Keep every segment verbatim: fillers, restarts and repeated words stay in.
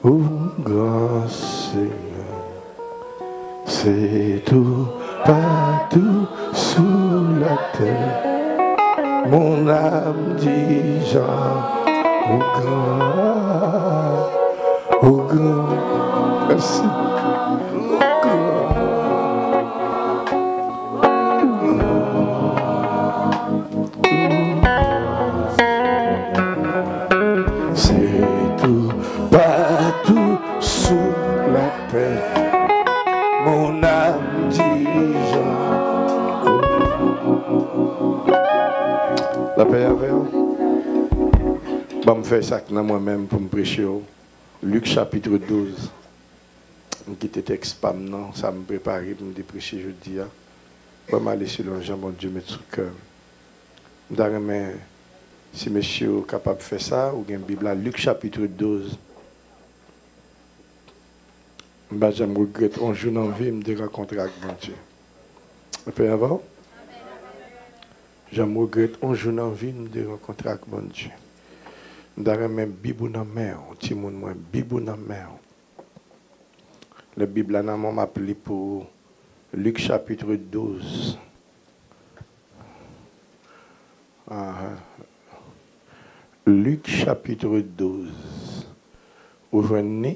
Ou gran Senyè, se tou patou sou latè. Mon âme dit Jean, ou gran, ou gran, mèsi, ou gran. Se tou patou sou latè, mon âme dit Jean. Lapè avè w. Ban m fè sa k nan mwen menm pou m preche w. Lik chapit douz. M kite tèks pa m nan, sa m prepare pou m te preche jodi a. Ban m ale selon jan Bondye met sou kè m. M ta renmen, si mesye yo kapab fè sa, ou gen Bib la, Lik chapit douz. M pa janm regrèt on jou nan vi m te rankontre ak Bondye. Lapè avè w? Janm regrèt on jou nan vi m te rankontre ak Bondye. M ta renmen Bib ou nan men w, timoun mwen, Bib ou nan men w. Lè Bib la nan men w, m ap li pou ou Lik chapit douz. Ahan. Lik chapit douz. Ou jwenn li?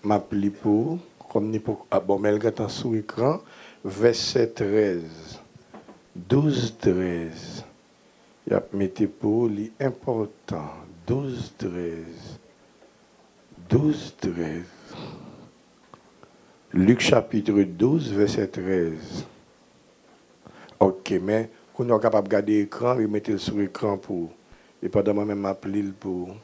M ap li pou ou. Kòm ni poko, a bon, men l gentan sou ekran. Vèsè trèz. Douz trèz. Y ap mete pou ou, li enpòtan. Douz trèz. Douz trèz. Lik chapit douz, vèsè trèz. Ok, men kounye a w kapab gade ekran, remete l sou ekran pou ou. E pandan mwen menm m ap li l pou ou.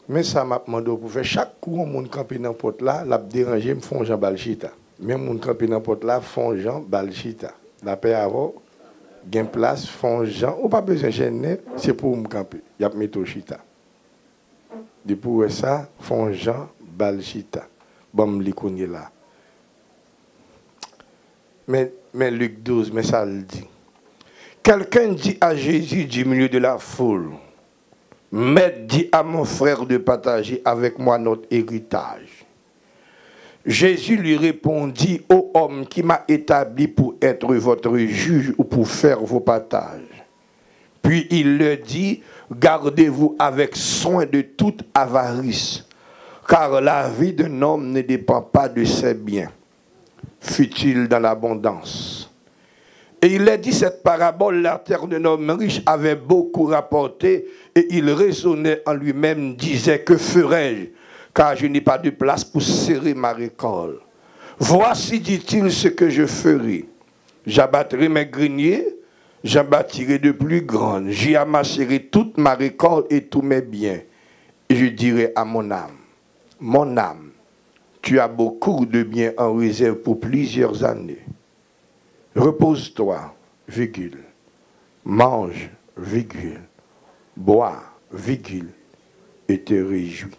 Men sa m ap mande w pou fè, chak kou yon moun kanpe nan pòt la, l ap deranje m, fè yon jan ba l chita. Men moun kanpe nan pòt la, fè yon jan ba l chita. Lapè avè w, gen plas, fè yon jan, ou pa bezwen jennen, se pou ou m kanpe. Y ap mete w chita. Depi w wè sa, fè yon jan ba l chita. Ban m li kounye la. Men, men Lik douz, men sa l di. Quelqu'un dit à Jésus du milieu de la foule, Maître, dis à mon frère de partager avec moi notre héritage. Jésus lui répondit, Ô homme, qui m'a établi pour être votre juge ou pour faire vos partages? Puis il leur dit, Gardez-vous avec soin de toute avarice, car la vie d'un homme ne dépend pas de ses biens, fût-il dans l'abondance. Et il leur dit cette parabole, la terre d'un homme riche avait beaucoup rapporté, et il raisonnait en lui-même, disait, Que ferai-je, car je n'ai pas de place pour serrer ma récolte? Voici, dit-il, ce que je ferai. J'abattrai mes greniers, j'en bâtirai de plus grandes, j'y amasserai toute ma récolte et tous mes biens. Et je dirai à mon âme, Mon âme, tu as beaucoup de biens en réserve pour plusieurs années. Repose-toi, virgule, mange, virgule, bois, virgule, et te réjouis.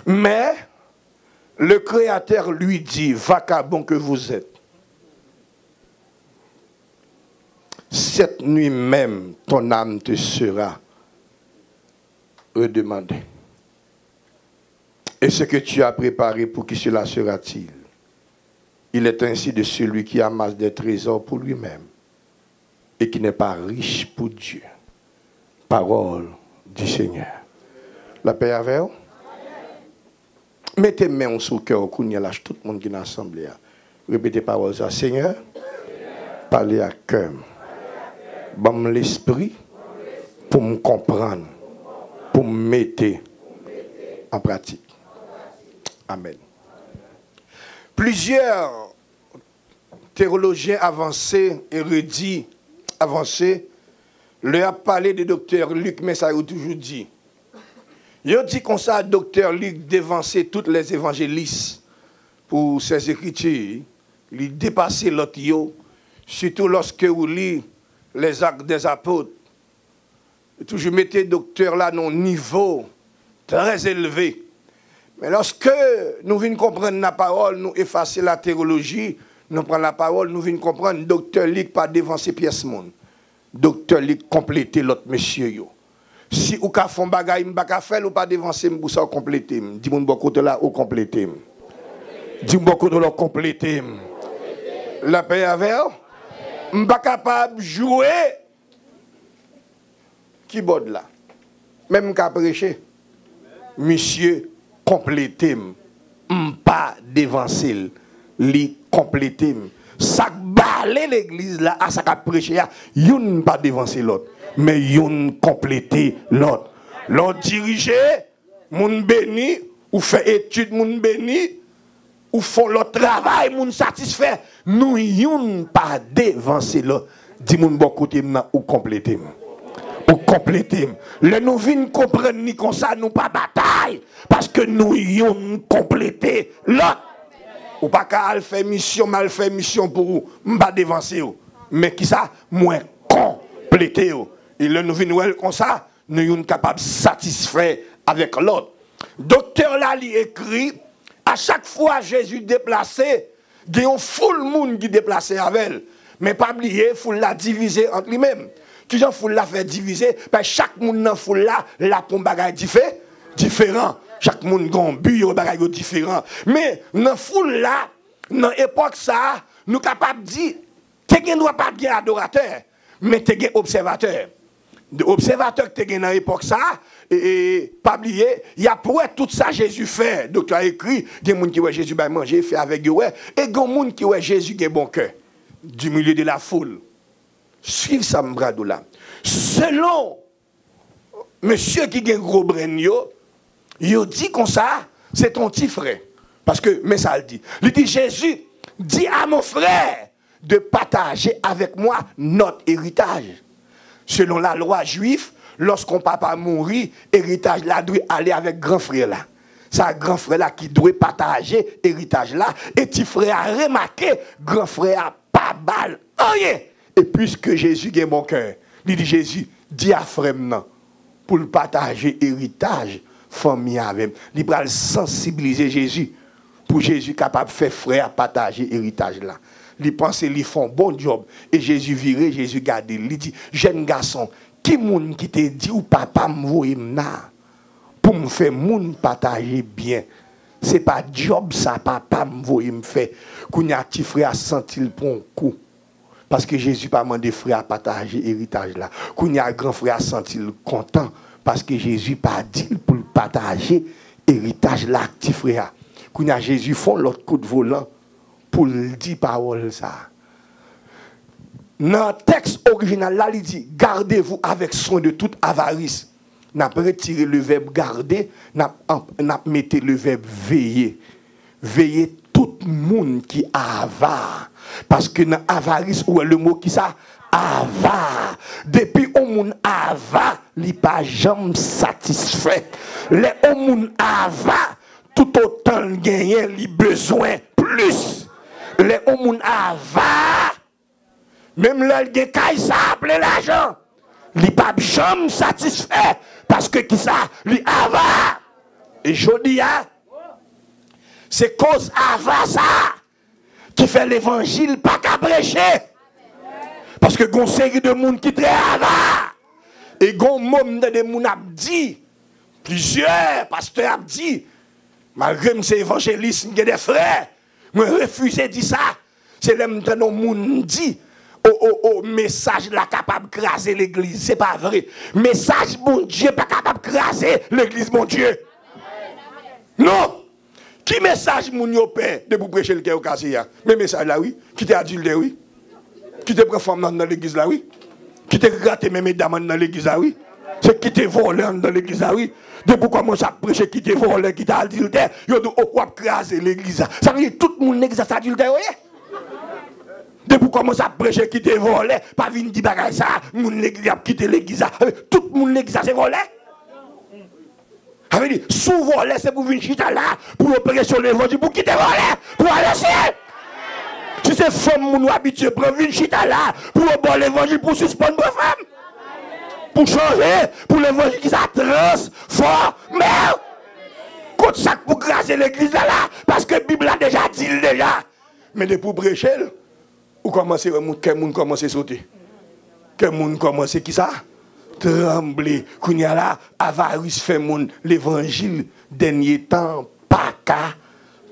Mais le Créateur lui dit, Vagabond que vous êtes, cette nuit même ton âme te sera redemandée. Et ce que tu as préparé, pour qui cela sera-t-il? Il est ainsi de celui qui amasse des trésors pour lui-même et qui n'est pas riche pour Dieu. Parole du Seigneur. Lapè avè w. Mete men w sou kè w kounye a la, tout moun ki nan asanble a. Repete pawòl sa, Senyè, pale ak kè m. Ban m lespri pou m konprann, pou m mete an pratik. Amèn. Plizyè teyolojyen avanse, eredi avanse, lè y ap pale de Doktè Lik, men sa yo toujou di. Yo di konsa, Doktè Lik devanse tout lèzevanjelis pou Sèzekritir, li depase lòt yo, sitou lòske ou li Lèzak dèzapot. Yo toujou mete doktè la nan yon nivo trè elve. Men lòske nou vin konprann lapawòl, nou efase lateyoloji, nou pran lapawòl, nou vin konprann Doktè Lik pa devanse pyès moun. Doktè Lik konplete lòt mesye yo. Si ou ka fè yon bagay, m pa ka fè l, ou pa devanse m pou sa, ou konplete m. Di moun bò kote w la, ou konplete m. Di moun bò kote w la, ou konplete m. Lapè avè w. M pa kapab jwe kibòd la. Men m ka preche. Misye konplete m. M pa devanse l. Li konplete m. Sa k bale legliz la a sa k ap preche a, youn pa devanse lòt. Men youn konplete lòt. Lè w dirije, moun beni, ou fè etid, moun beni, ou fè yon lòt travay, moun satisfè. Nou youn pa devanse lòt. Di moun bò kote m nan, ou konplete m. Ou konplete m. Lè nou vin konprann li konsa, nou pa batay. Paske nou youn konplete lòt. Ou pa ka al fè misyon, m al fè misyon pou ou. M pa devanse w. Men kisa? Mwen konplete w. E lè nou vin wè l konsa, nou youn kapab satisfè avèk lòt. Doktè la, li ekri, a chak fwa Jezi deplase, gen yon foul moun ki deplase avè l. Men pa bliye, foul la divize ant li menm. Kijan foul la fè divize? Paske chak moun nan foul la, l ap yon bagay dife-, diferan. Chak moun gen yon bi, yon bagay yo diferan. Men nan foul la, nan epòk sa a, nou kapab di, te gen dwa pa t gen adoratè, men te gen obsèvatè. De obsèvatè ki te gen nan epòk sa a, e, e, pa bliye, y ap wè tout sa Jezi fè. Doktè a ekri, gen moun ki wè Jezi bay manje, fè avèg yo wè, e gen moun ki wè Jezi gen bon kè. Du milieu de la foule. Swiv sa m pral di w la. Selon mesye ki gen gwo brenn yo, yo di konsa, se t on ti frè. Paske, men sa l di. Li di, Jésus, dis à mon frère de partager avec moi notre héritage. Selon lalwa jwif, lòske yon papa mouri, eritaj la dwe ale avèk gran frè la. Sa gran frè la ki dwe pataje eritaj la, e ti frè a remake gran frè a pa ba l anyen. E piske Jezi gen bon kè, li di Jezi, di a frè m nan pou l pataje eritaj fanmi an avè m. Li pral sansibilize Jezi pou Jezi kapab fè frè a pataje eritaj la. Li panse li fè yon bon djòb e Jezi vire, Jezi gade l, li di, jèn gason, ki moun ki te di w papa m voye m la pou m fè moun pataje byen? Se pa djòb sa papa m voye m fè. Kounye a ti frè a santi l pran yon kou. Paske Jezi pa mande frè a pataje eritaj la. Kounye a gran frè a santi l kontan paske Jezi pa di l pou l pataje eritaj la ak ti frè a. Kounye a Jezi fè yon lòt kout volan pou l di pawòl sa a. Nan tèks orijinal la, li di, gardez-vous avec soin de toute avarice. N ap retire le vèb garder, n ap, n ap mete le vèb veiller. Veye tout moun ki ava. Paske nan avaris, ou wè le mo ki sa? Ava. Depi yon moun ava, li pa janm satisfè. Lè yon moun ava, toutotan l genyen, li bezwen plis. Lè yon moun ava, menm lè l gen kay sa a plen lajan, li p ap janm satisfè, paske kisa? Li ava. E jodi a, se koz ava sa a ki fè levanjil pa ka preche. Paske gon seri de moun ki trè ava. E gon mo m tande moun ap di, plizyè pastè ap di, malgre m se evanjelis, m gen de frè, mwen refize di sa. Se lè m tande yon moun di, o, o, o, mesaj la kapab kraze legliz. Se pa vre. Mesaj Bondye pa kapab kraze legliz Bondye. Non! Ki mesaj moun yo pè depi w preche l kè yo kase a? Men mesaj la wi, kite adiltè wi. Kite pran fanm nan anndan legliz la wi. Kite grate men medam anndan legliz la wi. Se kite vòlè anndan legliz la wi. Depi w kòmanse ap preche kite vòlè, kite adiltè, yo di w, o, w ap kraze legliz la. Sa vle di tout moun legliz la se adiltè yo ye? Depi w kòmanse ap preche kite vòlè, pa vin di bagay sa, moun legliz ap kite legliz la. Tout moun legliz la se vòlè? Sa vle di, si w vòlè, se pou vin chita la, pou yo preche w levanjil, pou kite vòlè, pou ale syèl. Si se fanm moun ou abitye pran, vin chita la, pou yo ba w levanjil, pou w sispann pran fanm. Pou chanje, pou levanjil ki sa transfòme w. Kot sa k pou kraze legliz la la, paske Bib la deja di l deja. Men depi w preche l, ou kòmanse wè moun, kè moun kòmanse sote. Kè moun kòmanse kisa? tranble. Kounye a la, avaris fè moun levanjil dènye tan an pa ka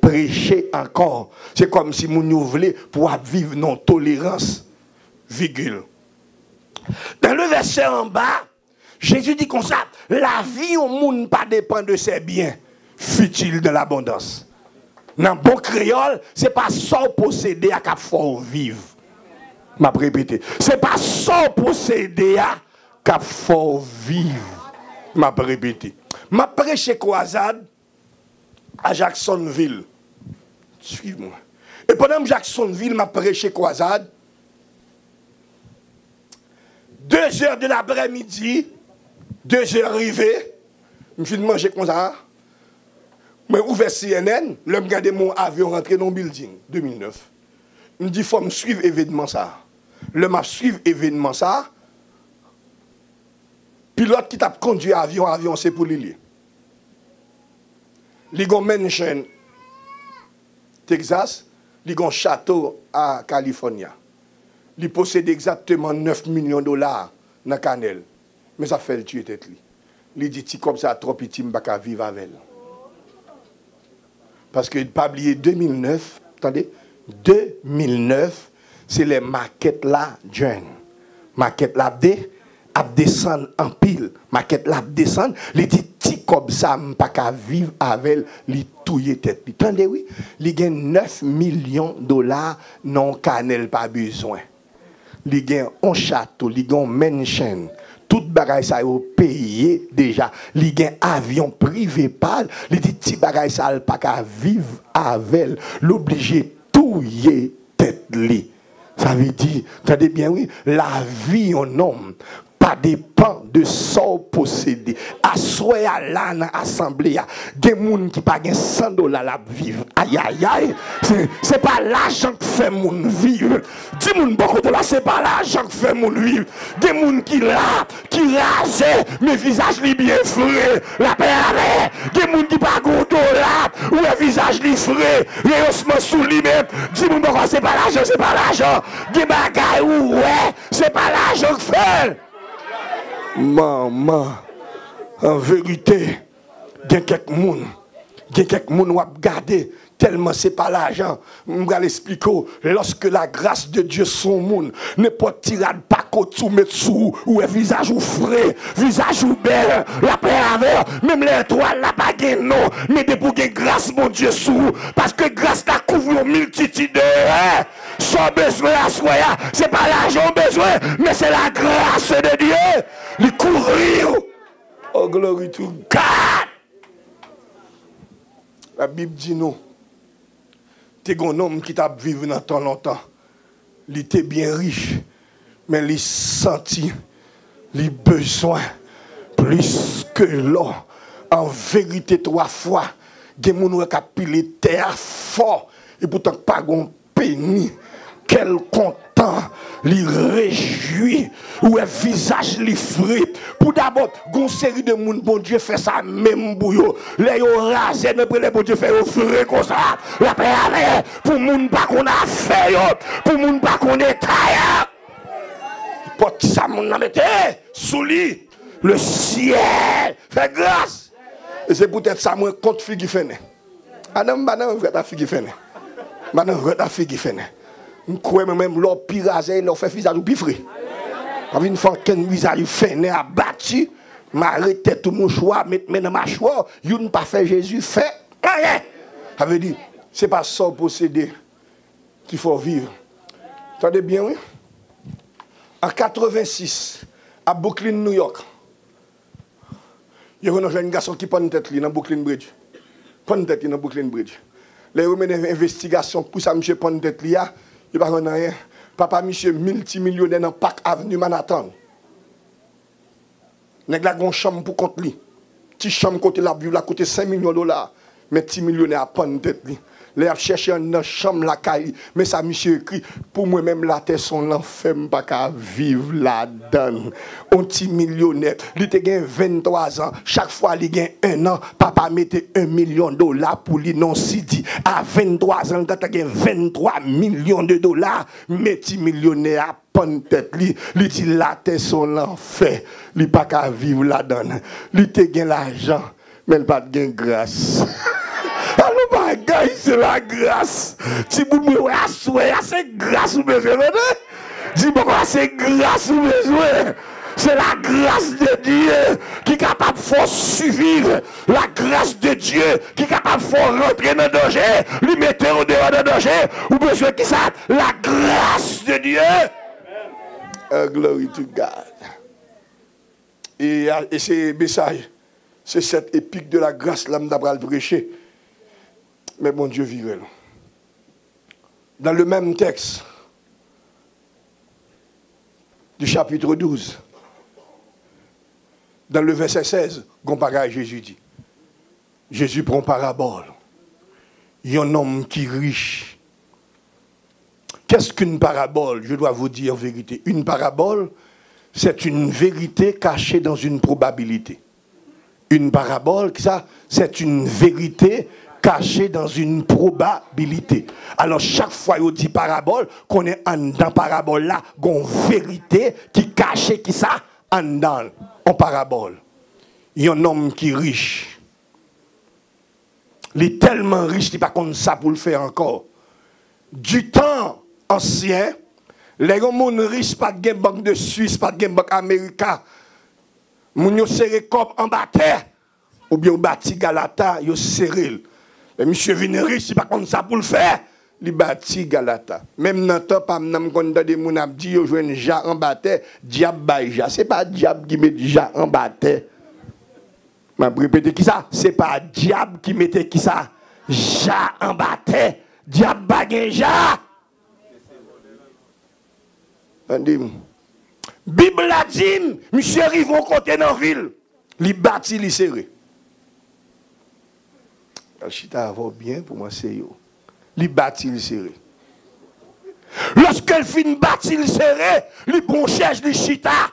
preche ankò. Se kòmsi moun yo vle pou w ap viv nan tolerans. Vigil. Dans le verset en bas, Jezi di konsa, lavi yon moun pa depann de ses biens futurs dans l'abondance. Nan bon kreyòl, se pa sa w posede a k ap fè w viv. M ap repete, se pa sa w posede a k ap fè w viv. M ap repete, m ap preche kwazad a Jacksonville. Swiv mwen. E pandan m Jacksonville, m ap preche kwazad, de zè de laprèmidi, de zè rive, m fin manje konsa, mwen ouvè C N N, lè m gade yon avyon rantre nan yon bilding, de mil nèf. M di, "Fò m swiv evènman sa a." Lè m ap swiv evènman sa a, pilòt ki t ap kondui avyon, avyon se pou li li. Li gon mansion Texas, li gon chato a California. Li posede egzakteman nèf milyon dola nan kanè l. Men sa fè l tiye tèt li. Li di, "Ti kòb sa twò piti, m pa ka viv avè l." Paske pa bliye de mil nèf, tande, de mil nèf, se lè makèt la join. Makèt la ap de, ap desann anpil. Makèt la ap desann, li di, "Ti kòb sa, m pa ka viv avè l." Li touye tèt li. Tande wi, li gen nèf milyon dola nan yon kanè l pa bezwen. Li gen yon chato, li gen yon mansion. Tout bagay sa yo peye deja. Li gen avyon prive pa l. Li di, "Ti bagay sa, l pa ka viv avè l." L oblije touye tèt li. Sa vle di, tande byen wi, lavi yon nonm pa depann de sa w posede. Aswè a la nan asanble a, gen moun ki pa gen san dola l ap viv. Ayayay, se, se pa lajan k fè moun viv. Di moun bò kote w la, se pa lajan k fè moun viv. Gen moun ki la, ki raze, men vizaj li byen fre. Lapè avè. Gen moun ki pa gen dola, ou wè vizaj li fre. Reyosman sou li, men di moun bò kote, se pa lajan, se pa lajan. Gen bagay ou wè, se pa lajan k fè l. Manman, an verite, gen kèk moun, gen kèk moun w ap gade, tèlman se pa lajan. M pral esplike w, lorsque la grâce de Dieu sou yon moun, nenpòt ti rad pakoti w met sou ou, ou wè vizaj ou fre, vizaj ou bèl, lapè avè w. Menm lè etwal la pa gen non, men depi w gen gras Bondye sou ou, paske gras la kouvri yon miltitid de erè. Sa w bezwen aswè a, se pa lajan w bezwen, men se la grâce de Dieu. Li kouvri w. Oh, glory to God! Labib di nou, te gen yon nonm ki t ap viv nan tan lontan. Li te byen rich, men li santi li bezwen plis ke lò. An verite, twa fwa, gen moun wè k ap pile tè a fò, epoutan pa gen yon peni. Kè l kontan, li rejwi, ou wè vizaj li fre. Pou dabò, gon seri de moun Bondye fè sa menm pou yo. Lè yo razè nan priyè, Bondye fè yo fre konsa. Lapè avè, pou moun pa konn afè yo, pou moun pa konn eta yo. Pòt ti sa moun nan mete sou li. Le syèl fè gras. E se poutèt sa mwen kont figi fennen. A non, m pa nan rèt a figi fennen. M pa nan rèt a figi fennen. M kwè mwen menm lè w pi razè, lè w fè vizaj ou pi fre. Pa vin fè ankenn vizaj ou fennen, abati, mare tèt ou mouchwa, met men nan machwa w, youn pa fè Jezi fè anyen. Sa vle di, se pa sa w posede ki fè w viv. Tande byen, wi. An katrevensis, a Brooklyn, New York, yo jwenn yon jèn gason ki pann tèt li nan Brooklyn Bridge. Pann tèt li nan Brooklyn Bridge. Lè yo mennen envestigasyon pou sa misye pann tèt li a, yo pa jwenn anyen. Papa misye miltimilyonè nan Park Avenue, Manhattan. Nèg la gen yon chanm pou kont li. Ti chanm kote l ap viv la koute senk milyon dola. Men ti milyonè a pann tèt li. Lè y ap chèche anndan chanm lakay li, men sa misye ekri: "Pou mwen menm, latè se yon lanfè, m pa ka viv ladan l." On ti milyonè, li te gen venntwa zan. Chak fwa li gen en an, papa mete en milyon dola pou li nan yon C D. A venntwa zan, li gentan gen venntwa milyon de dola. Men ti milyonè a fann tèt li, li di latè se yon lanfè, li pa ka viv ladan l. Li te gen lajan, men l pa t gen gras. Alò bagay se lagras. Timoun mwen wè aswè a se gras ou bezwen tande. Di bò se gras ou bezwen. C'est la grâce de Dieu ki kapab fè w siviv. La grâce de Dieu ki kapab fè w rantre nan danje. Li mete w deyò nan danje. Ou bezwen kisa? La grâce de Dieu. Oh, glory to God. E, e se mesaj, se sèt epik de la gras la m ta pral preche. Men Bondye vire l. Dans le même texte du chapitre douze, dans le verset seize, gon bagay Jezi di. Jezi pran parabòl. Yon nonm ki rich. Qu'est-ce qu'une parabole? Je dois vous dire en vérité. Une parabole, c'est une vérité cachée dans une probabilité. Une parabole, ki sa? C'est une vérité cachée dans une probabilité. Alò, chak fwa yo di parabòl, konnen anndan parabòl la, gon verite ki kache, ki sa? Anndan an parabòl. Yon nonm ki rich. Li tèlman rich, li pa konn sa pou l fè ankò. Du temps ancien, lè yon moun rich, pa t gen Bank de Swis, pa t gen Bank Amerika. Moun yo sere kòb anba tè, oubyen yo bati galata, yo sere l. Lè misye vin rich, li pa konn sa pou l fè, li bati galata. Menm nan tan pa m nan, m konn tande moun ap di yo jwenn ja anba tè, dyab bay ja. Se pa dyab ki met ja anba tè. M ap repete kisa? Se pa dyab ki mete kisa? Ja anba tè. Dyab pa gen ja. Tande m. Bib la di m, misye rive yon kote nan vil. Li bati, li sere. Al chita avè w byen pou m anseye w. Li bati, li sere. Lòske l fin bati, li sere, li pran yon chèz, li chita.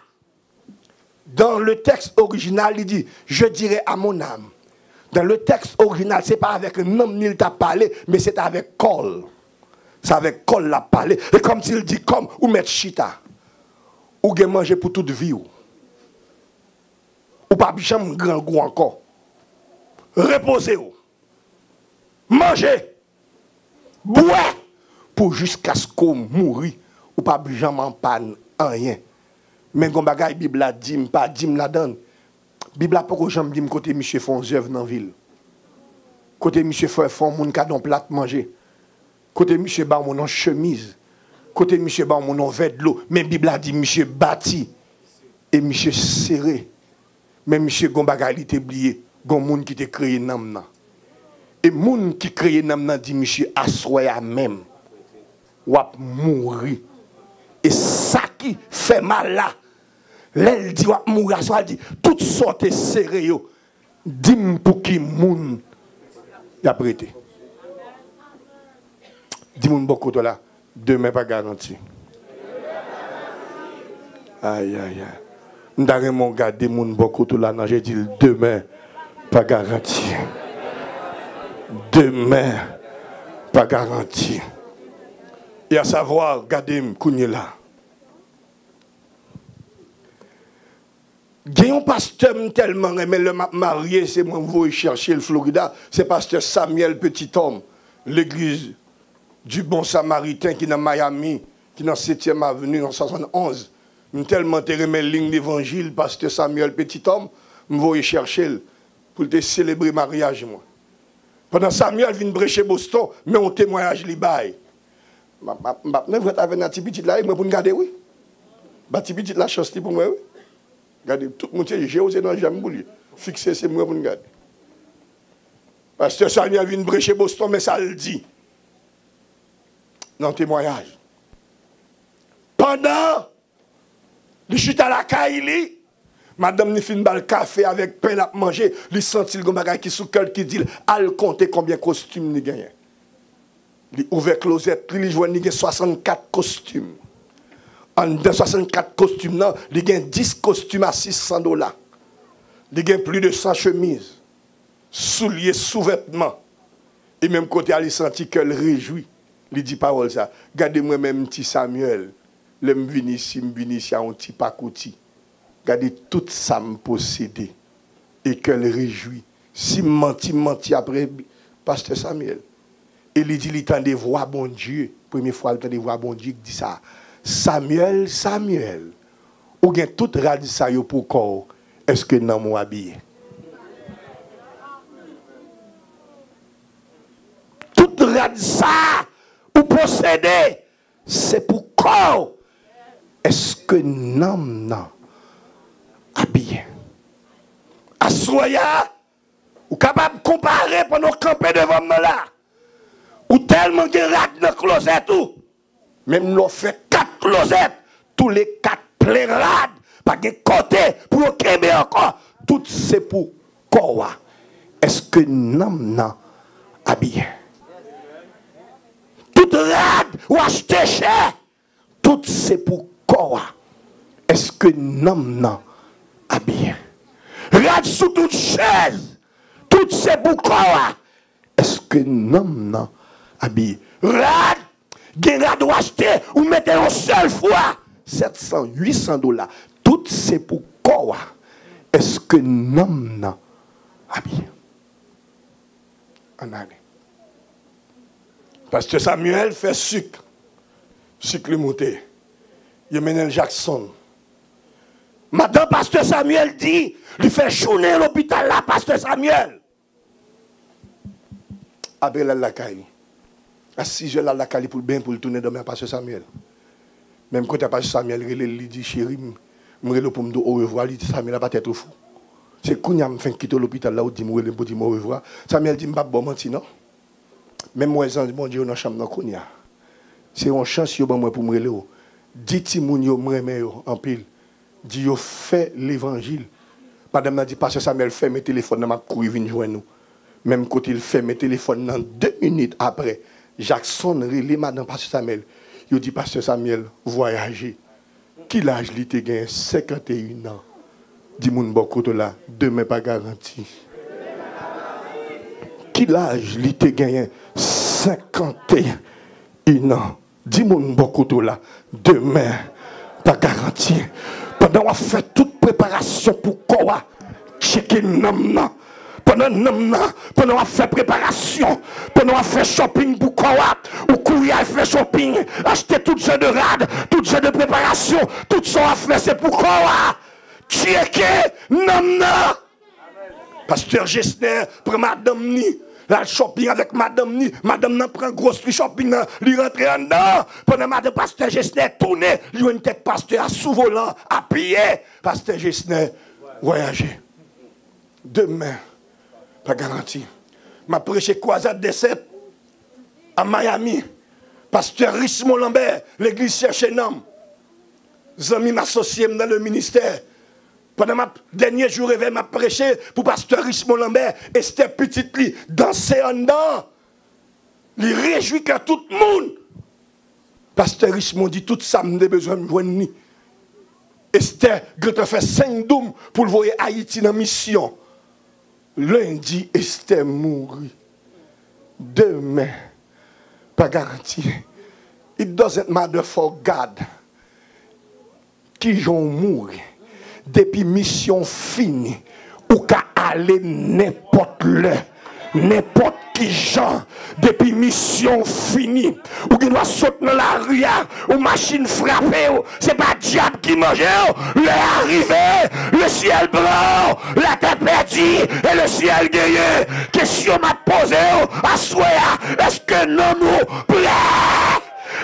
Dans le texte original, li di, je dirai à mon âme. Dans le texte original, se pa avèk nanm li l t ap pale, men se t avèk kò l. Se avèk kò l l ap pale. E kòmsi l di, kòm ou mèt chita. Ou gen manje pou tout vi w. Ou p ap janm grangou ankò. Repoze w. Manje. Bwè pou jiskaske w mouri, ou p ap janm anpàn anyen. Men gon bagay Bib la di m, pa di m ladan l. Bib la poko janm di m kote misye fè yon zèv nan vil. Kote misye fè, fè yon moun kado yon plat manje. Kote misye ba yon moun yon chemiz. Kote misye ba yon moun yon vè dlo. Men Bib la di misye bati. E misye sere. Men misye gon bagay li te bliye. Gon moun ki te kreye nanm nan. E moun ki kreye nanm nan di misye, aswè a menm, w ap mouri. E sa ki fè mal la, lè l di w ap mouri aswè a, l di, tout sa w te sere yo, di m pou ki moun y ap rete. Di moun bò kote w la, demen pa garanti. Ay, ay, ay. M ta renmen w gade moun bò kote w la nan je, di l, demen pa garanti. Demen pa garanti. E a savwa, gade m kounye la. Gen yon pastè m tèlman renmen, lè m ap marye, se mwen m voye chèche l Florida, se pastè Samuel Petit-Homme, legliz du Bon Samaritain ki nan Miami, ki nan setyèm avni nan swasannonz. M tèlman te renmen liy levanjil pastè Samuel Petit-Homme, m voye chèche l pou l te selebre maryaj mwen. Pandan Samuel vin preche Boston, men yon temwayaj li bay. M ap, m ap, m ap nan vre tavèn nan ti pitit la, e mwen pou n gade, wi. Ba ti pitit la chans li pou mwen, wi. Gade, tout moun se je w, se nan je m pou l ye. Fikse, se mwen pou n gade. Pastè Samuel vin preche Boston, men sa l di nan temwayaj. Pandan li chita lakay li, madanm li fin ba l kafe avèk pen l ap manje, li santi l gon bagay ki sou kè l ki di l al konte konbyen kostim li genyen. Li ouvè klozèt li, li jwenn li gen swasannkat kostim. Anndan swasannkat kostim nan, li gen dis kostim a sis san dola. Li gen plis de san chemiz, soulye, souvètman. E menm kote a, li santi kè l rejwi. Li di pawòl sa, gade mwen menm ti Samuel, Lè m vini isi, m vini isi a yon ti pakouti. Gade tout sa m posede. E kè l rejwi. Si m manti, m manti apre Pastè Samyèl. E li di li tande vwa Bondye. Premye fwa l tande vwa Bondye ki di sa. Samyèl, Samyèl, ou gen tout rad sa yo pou kò w. Èske nanm ou abiye? Tout rad sa ou posede, se pou kò w. Èske nanm nan abiye? Aswè a, ou kapab konpare pandan w kanpe devan m nan la. Ou tèlman gen rad nan klozèt ou. Menm lè w fè kat klozèt, tou le kat plen rad, pa gen kote pou yo kenbe ankò. Tout se pou kò a. Èske nanm nan abiye? Tout rad ou achte chè, tout se pou kò a. Èske nanm nan abiye? Rad sou tout chèz, tout se pou kò a. Èske nanm nan abiye? Rad, gen rad ou achte, ou mete yon sèl fwa, sèt san, uit san dola. Tout se pou kò a. Èske nanm nan abiye? Ann ale. Pastè Samyèl fè sik. Sik li moute. Yo mennen l Jackson. Madan Pastè Samyèl di, li fè jounen lopital la, Pastè Samyèl. Apre l al lakay li. A sizè l al lakay li pou l benyen, pou l tounen dòmi a Pastè Samyèl. Menm kote a Pastè Samyèl rele l, li di, cheri m, m rele w pou m di w orevwa. Li di, Samyèl, apa tèt ou fou? Se kounye a m fenk kite w lopital la, ou di m rele m pou di m orevwa. Samyèl di, m p ap ba w manti non. Men m wè zanj Bondye yo nan chanm nan kounye a. Se yon chans yo ban mwen pou m rele w. Di timoun yo m renmen yo anpil. Di yo fè levanjil. Madanm nan di, Pastè Samyèl, fèmen telefòn nan, m ap kouri vin jwenn ou. Menm kote l fèmen telefòn nan, de minit apre, Jackson rele madanm Pastè Samyèl. Yo di, Pastè Samyèl vwayaje. Ki laj li te genyen? Senkanteyen an. Di moun bò kote w la, demen pa garanti. Ki laj li te genyen? Senkanteyen an. Di moun bò kote w la, demen pa garanti. Pandan w ap fè tout preparasyon pou kò a, tcheke nanm nan. Pandan nanm nan, pandan w ap fè preparasyon, pandan w ap fè shopping pou kò a, ou kouri al fè shopping, achte tout jan de rad, tout jan de preparasyon, tout sa w ap fè se pou kò a. Tcheke nanm nan. Pastè Gesner pran madanm ni, l al shopping avèk madanm ni. Madanm nan pran gwosri shopping nan, li rantre anndan. Pandan madanm Pastè Gesner tounen, li jwenn tèt pastè a sou volan, apiye. Pastè Gesner vwayaje. Demen pa garanti. M ap preche Croisade des Sept a Miami. Pastè Richemond Lambert, legliz Chèche Nanm. Zanmi m, asosye m nan le ministè. Pandan m ap, dènye jou revèy, m ap preche pou pastè Richemond Lambert, Esther pitit li danse anndan. Li rejwi kè tout moun. Pastè Richemond di, tout sa m te bezwen, m jwenn li. Esther gentan fè senk doum pou l voye Ayiti nan misyon. Lendi, Esther mouri. Demen pa garanti. It doesn't matter for God kijan w mouri. Depi misyon w fini, ou ka ale nenpòt lè, nenpòt kijan. Depi misyon w fini, ou gen dwa sot nan lari a, yon machin frape w, se pa dyab ki manje w. Lè a rive, lesyèl pran w, latè pèdi, e lesyèl genyen. Kesyon m ap poze w aswè a, èske nanm ou prè?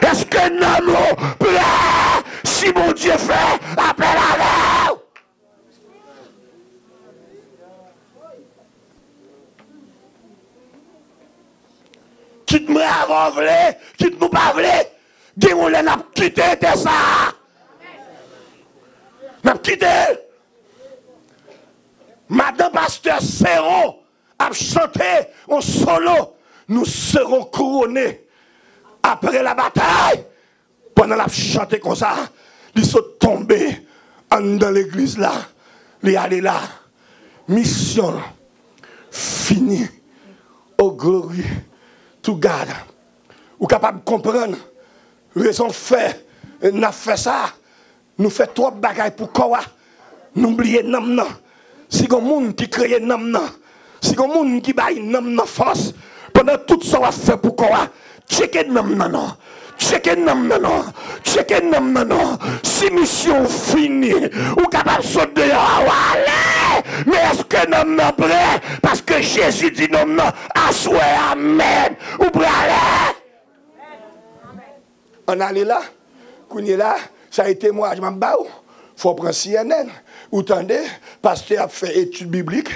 Èske nanm ou prè? Si Bondye fè apèl avè w, kit mwen avè w vle, kit nou pa vle, gen yon lè n ap kite tè sa a. N ap kite l. Madan pastè Seron ap chante yon solo, Nous serons couronnés après la bataille. Pandan l ap chante konsa, li sot tonbe anndan legliz la. Li ale la. Misyon l fini. Oh, glory to God. Ou kapab konprann rezon k fè N ap fè sa, nou fè twòp bagay pou kò a, nou bliye nanm nan. Si gon moun ki kreye nanm nan, si gon moun ki bay nanm nan fòs, pandan tout sa w ap fè pou kò a, tcheke nanm nan non. Tcheke nanm nan non. Tcheke nanm nan non. Si misyon w fini, ou kapab sot deyò a, w ale. Men èske nanm nan prè? Paske Jezi di nanm nan, aswè a menm, ou prale. Ann ale la. Kounye la, sa e temwayaj m ap ba w. Fò w pran C N N. Ou tande, pastè ap fè etid biblik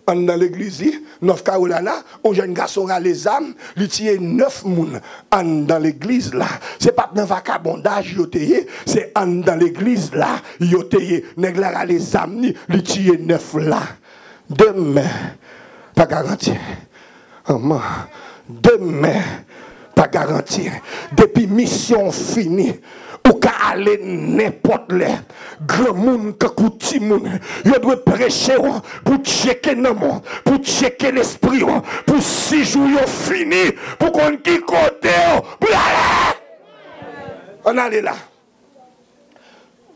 anndan legliz li, North Carolina, yon jèn gason rale zam, li tiye nèf moun anndan legliz la. Se pa t nan vakabondaj yo te ye, se anndan legliz la yo te ye. Nèg la rale zam li, li tiye nèf la. Demen pa garanti. Manman, demen pa garanti. Depi misyon w fini, ou ka ale nenpòt lè. Granmoun kankou timoun, yo dwe preche w pou tcheke nanm ou, pou tcheke lespri w, pou si jou yo fini, pou konn ki kote w prale. Ann ale la.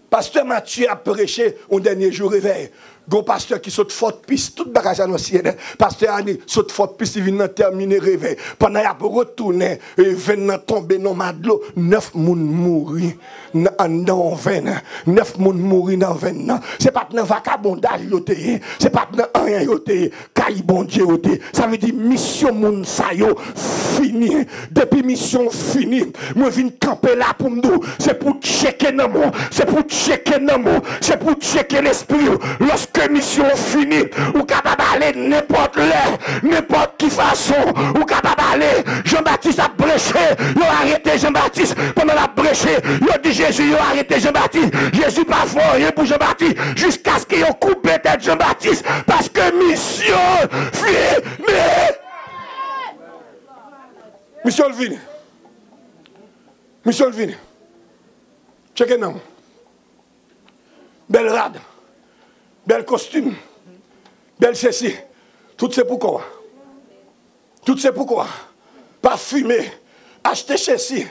Pastè Matye ap preche yon dènye jou revèy. Gon pastè ki sot Fòtpis, tout bagay sa nan C N N. Pastè a ni sot Fòtpis, li vin nan tèmine revèy. Pandan y ap retounen, e, venn nan tonbe nan ma dlo, nèf moun mouri nan, anndan yon venn. Nèf moun mouri nan venn nan. Se pa t nan vakabondaj yo te ye. Se pa t nan anyen yo te ye. Kay Bondye yo te. Sa vle di misyon moun sa yo fini. Depi misyon w fini, mwen vin kanpe la pou m di w, se pou w tcheke nanm ou, se pou w tcheke nanm ou, se pou w tcheke lespri w. Lòske misyon w fini, ou kapab ale nenpòt lè, nenpòt ki fason, ou kapab ale. Jan Batis ap preche, yo arete Jan Batis pandan l ap preche, yo di Jezi, yo arete Jan Batis. Jezi pa fè anyen pou Jan Batis, jiskaske yo koupe tèt Jan Batis, paske misyon fini. Misyon l fini. Misyon l fini. Tcheke nanm. Bèl rad. Bèl kostim. Bèl sesi. Tout se pou kò a. Tout se pou kò a. Pafime. Achte sesi.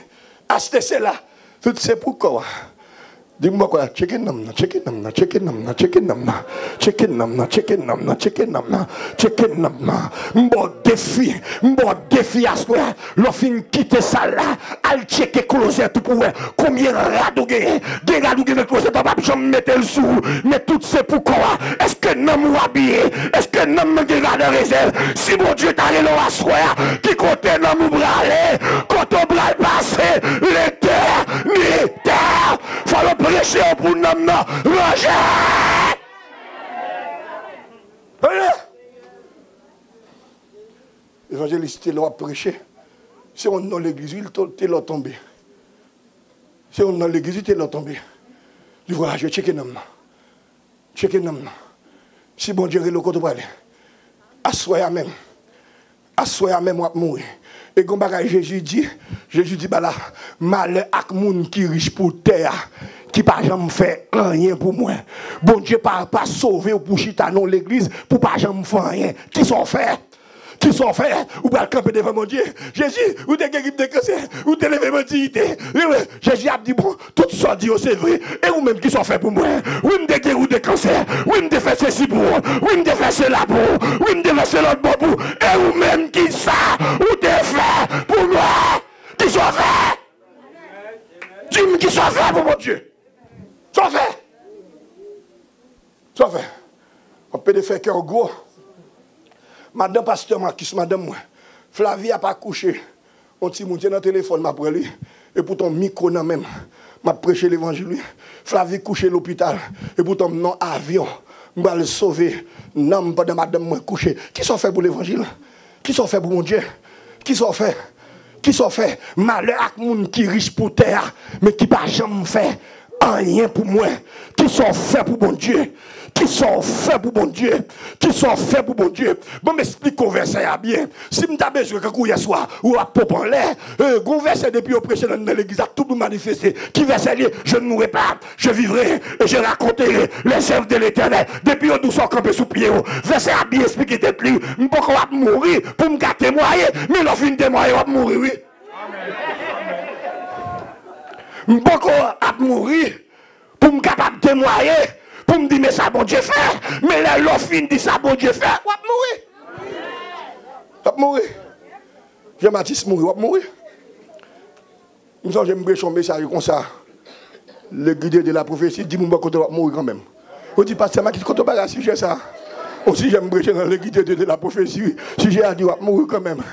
Achte sela. Tout se pou kò a. Di m bò kò a, tcheke nanm nan, tcheke nanm nan, tcheke nanm nan, tcheke nanm nan, tcheke nanm nan, tcheke nanm nan, tcheke nanm nan, tcheke nanm nan. M ba w defi, m ba w defi aswè a. Lè w fin kite sal la, al tcheke klozèt ou pou w wè konbyen rad ou genyen. Gen rad ou gen nan klozèt ou, w p ap janm mete l sou ou, men tout se pou kò a. Èske nanm ou abiye? Èske nanm nan gen rad an rezèv? Si Bondye ta rele w aswè a, ki kote nanm ou prale? Kote w pral pase letènite? Fò yo preche yo pou nanm nan ranje. Evanjelis, te lè w ap preche, se yon non legliz wi, te lè w tonbe. Se yon non legliz wi, te lè w tonbe. Li voyaje, tcheke nanm nan. Tcheke nanm nan. Si Bondye rele w, kote w prale? Aswè a menm. Aswè a menm w ap mouri. E gon bagay Jezi di, Jezi di, bala, malè ak moun ki rich pou tè a, ki pa janm fè anyen pou mwen. Bondye pa, pa sove w pou chita nan yon legliz, pou pa janm fè anyen. Kisa w fè? Kisa w fè? Ou pral kanpe devan Bondye. Jezi, ou te geri m de kansè. Ou te leve m an diyite. Jezi ap di, bon, tout sa w di yo se vre. E ou menm, kisa w fè pou mwen? Wi, m te geri w de kansè. Wi, m te fè sesi pou ou. Wi, m te fè sela pou ou. Wi, m te fè se lòt bò pou ou. E ou menm, kisa ou te fè pou mwen? Kisa w fè? Di m kisa w fè pou Bondye. Sa w fè? Sa w fè? W ap pede fè kè w gwo. Madan pastè Marcus, madanm mwen, Flavie ap akouche. Yon timoun, se nan telefòn m ap wè l wi. Epoutan yon mikwo nan men m. M ap preche levanjil wi. Flavie kouche lopital. Epoutan m nan avyon. M pral sove nanm pandan madanm mwen kouche. Kisa w fè pou levanjil? Kisa w fè pou Bondye? Kisa w fè? Kisa w fè? Malè ak moun ki rich pou tè a, men ki pa janm fè anyen pou mwen. Kisa w fè pou Bondye? Kisa w fè pou Bondye? Kisa w fè pou Bondye? Ban m esplike w vèsè a byen. Si m ta bezwen, kankou yèswa, ou ap ponpe anlè, e, gon vèsè depi yo preche nan, nan legliz la, tout moun manifeste. Ki vèsè l ye? Je ne mourrai pas, je vivrai et je raconterai les œuvres de l'Éternel. Depi yo di w sa, w kanpe sou pye w. Vèsè a byen esplike tèt li. M poko ap mouri pou m ka temwaye, men lè w fin temwaye, w ap mouri wi. M poko ap mouri pou m kapab temwaye, pou m di, men sa Bondye fè. Men lè, lè w fin di sa Bondye fè, w ap mouri. W ap mouri. Jan Matis mouri, w ap mouri. M sonje m preche yon mesaj konsa. Le guide de la prophétie di moun bò kote w ap mouri kanmenm. Ou di, pastè Makis, kote w bay sijè sa? Yon sijè m preche nan le guide de, de la prophétie. Sijè a di w ap mouri kanmenm.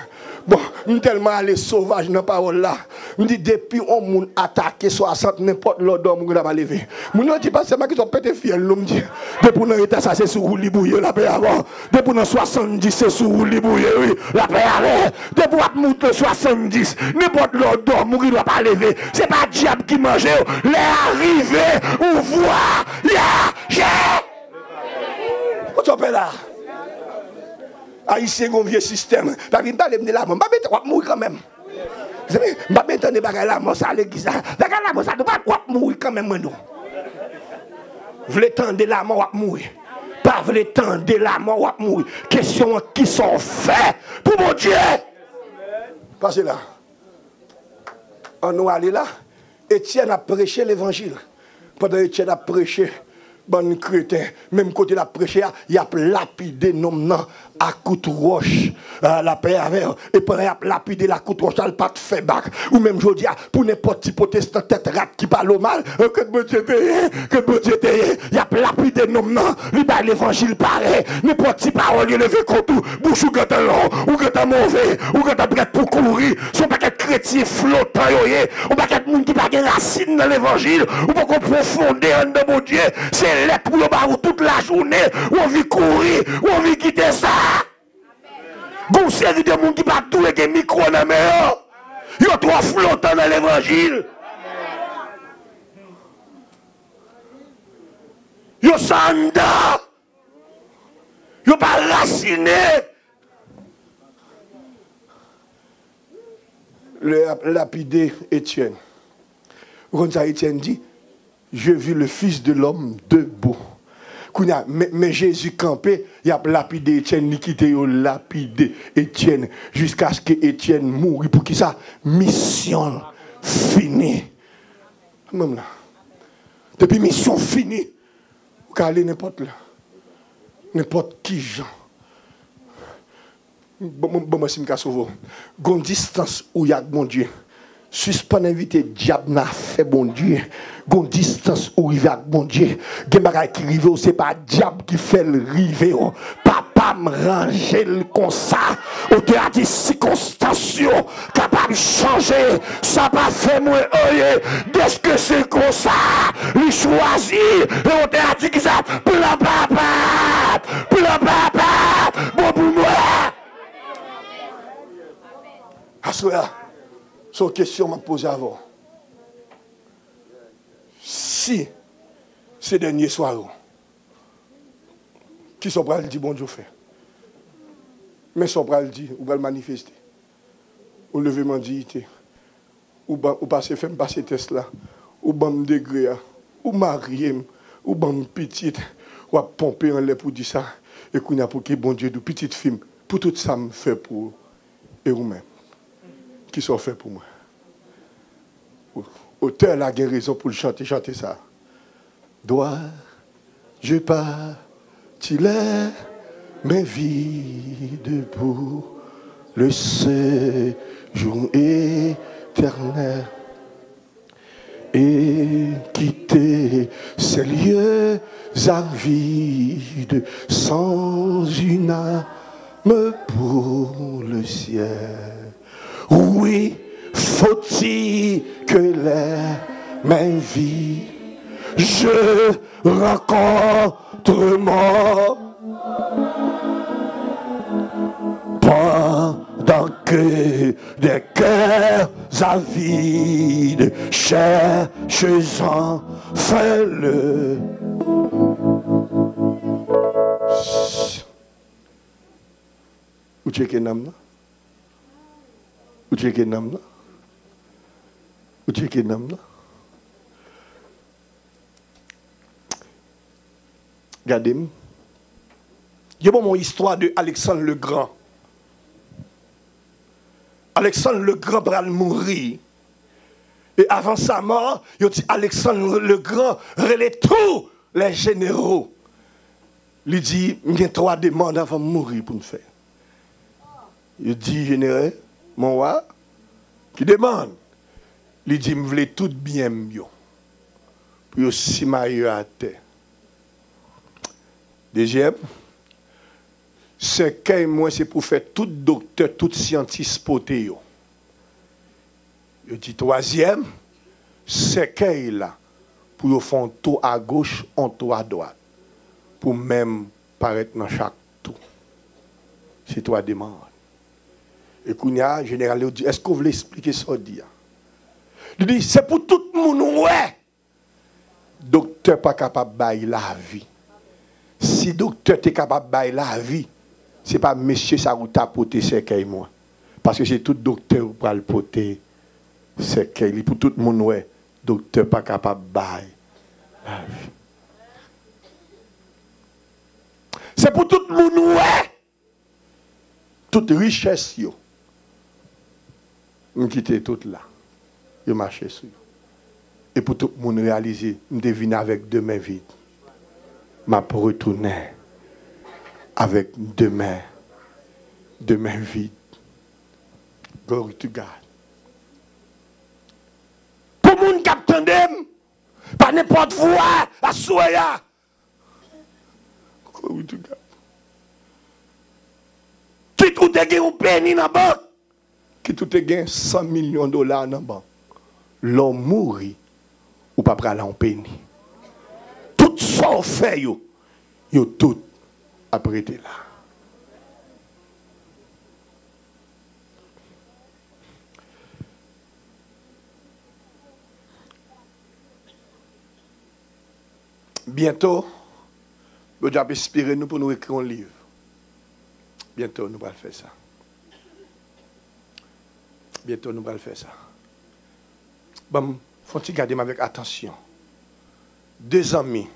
Bon, m tèlman ale sovaj nan pawòl la. M di, depi yon moun atake swasant, nenpòt lè w dòmi, ou gentan pa leve. Moun yo di, pastè Makis, w ap pete fyèl nou. M di, depi w nan eta sa, se sou woulib ou ye, lapè avè w. Depi w nan swasanndis, se sou woulib ou ye, wi. Lapè avè w. Depi w ap moute swasanndis, nenpòt lè w dòmi, ou gendwa pa leve. Se pa dyab ki manje w. Lè a rive, ou vwa, ya, je. Kote w pè la? Ayisyen gon vye sistèm. Pa vin pale m de lamò. M pa mete, w ap mouri kanmenm. Mezanmi, m pa mete tande bagay lamò sa legliz la. Bagay lamò sa, nou pa, w ap mouri kanmenm, mwen di w. Vle tande lamò, w ap mouri. Pa vle tande lamò, w ap mouri. Kesyon an, kisa w fè pou Bondye? Pase la. Ann nou ale la. Etyèn ap preche levanjil. Pandan Etyèn ap preche, bann kreten, menm kote l ap preche a, y ap lapide nonm nan a kout wòch. Ah, lapè avè w. E pandan y ap lapide l a kout wòch la, l pa t fè bak. Ou menm jodi a, pou nenpòt ti pwotestan tèt rat ki pale w mal, eh, kot Bondye te ye, kot Bondye te ye. Y ap lapide nonm nan, li bay levanjil parèy. Nenpòt ti pawòl yo leve kont ou, bouch ou gentan long, ou gentan move, ou gentan prèt pou kouri. Se yon pakèt kretyen flotan yo ye, yon pakèt moun ki pa gen rasin nan levanjil, ou poko pwofonde anndan Bondye. Se lèt pou yo ba ou tout lajounen, ou anvi kouri, ou anvi kite sa. Gon seri de moun ki pa t dwe gen mikwo nan men yo. Yo twò flotan nan levanjil. Yo san anndan. Yo pa rasine. Lè y ap lapide Etyèn. Ou konn sa Etyèn di? Je vis le Fils de l'homme debout. Kounye a, men, men Jezi kanpe, y ap lapide Etyèn, li kite yo lapide Etyèn, jiskaske Etyèn mouri. Poukisa? Misyon l fini. Menm la. Depi misyon fini, ou ka ale nenpòt lè. Nenpòt ki jan. Bon, bon, bon, mwen si m ka sove w. Gon distans ou ye ak Bondye. Sispann envite dyab nan afè Bondye. Gon distans ou rive ak Bondye. Gen bagay ki rive w, se pa dyab ki fè l rive w. Papa m ranje l konsa. Otè a di, sikonstans yo kapab chanje. Sa pa fè mwen anyen. Dèske se konsa, li chwazi. E otè a di kisa? Plan papa. Plan papa. Bon pou mwen. Aswè a, se yon kesyon m ap poze avè w. Si se dènye sware w, kisa w pral di Bondye w fè? Men sa w pral di, ou pral manifeste. Ou leve m an diyite. Ou ba, ou pase fè m pase tès la. Ou ban m degre a. Ou marye m. Ou ban m pitit. W ap ponpe anlè pou di sa. E kounye a pou ke Bondye di w, pitit fi m, pou tout sa m fè pou ou, e ou menm, kisa w fè pou mwen? Otè la gen rezon pou l chante chante sa. Dois-je partir les mains vides pour le séjour éternel et quitter ces lieux avides sans une âme pour le ciel? Oui, faut-il que les mains vides je rencontre mon pendant que des cœurs avides cherchent enfin le. Ou tcheke nanm nan? Ou tcheke nanm nan? Ou tcheke nanm nan? Gade m. Yo ban m yon istwa de Alexandre le Grand. Alexandre le Grand pral mouri. E avan sa mò, yo di Alexandre le Grand rele tous les généraux. Li di, "M gen twa demann avan m mouri pou m fè." Yo di, "Jeneral, mon wa, ki demann?" Li di, "M vle tout byen m yo, pou yo simaye yo atè. Dezyèm, sèkèy mwen se pou fè tout doktè, tout syantis pote yo." Yo di, "Twazyèm, sèkèy la, pou yo fè yon tou agoch, yon tou adwat, pou men m parèt nan chak tou." Se twa demann. E kounye a, jeneral yo di, "Èske w vle eksplike sa w di a?" Li di, "Se pou tout moun wè." Doktè pa kapab bay lavi. Si doktè te kapab bay lavi, se pa mesye sa ou ta pote sèkèy mwen. Paske se tout doktè ou pral pote sèkèy li pou tout moun wè. Doktè pa kapab bay lavi. Se pou tout moun wè. Tout richès yo, m kite tout la. Yo mache sou yo. E pou tout moun reyalize, m te vin avèk de men vid. M ap retounen avèk de men, de men vid. Glory to God. Pou moun k ap tande m, pa nenpòt vwa, aswè a. Glory to God. Kit ou te gen yon peni nan bank, kit ou te gen san milyon dola nan bank, lè w mouri, ou pa pral an yon peni. Tout sa w fè yo, yo tout ap rete la. Byento, Bondye ap enspire nou pou nou ekri yon liv. Byento, nou pral fè sa. Byento, nou pral fè sa. Ban m fè yon ti gade m avèk atansyon. De zanmi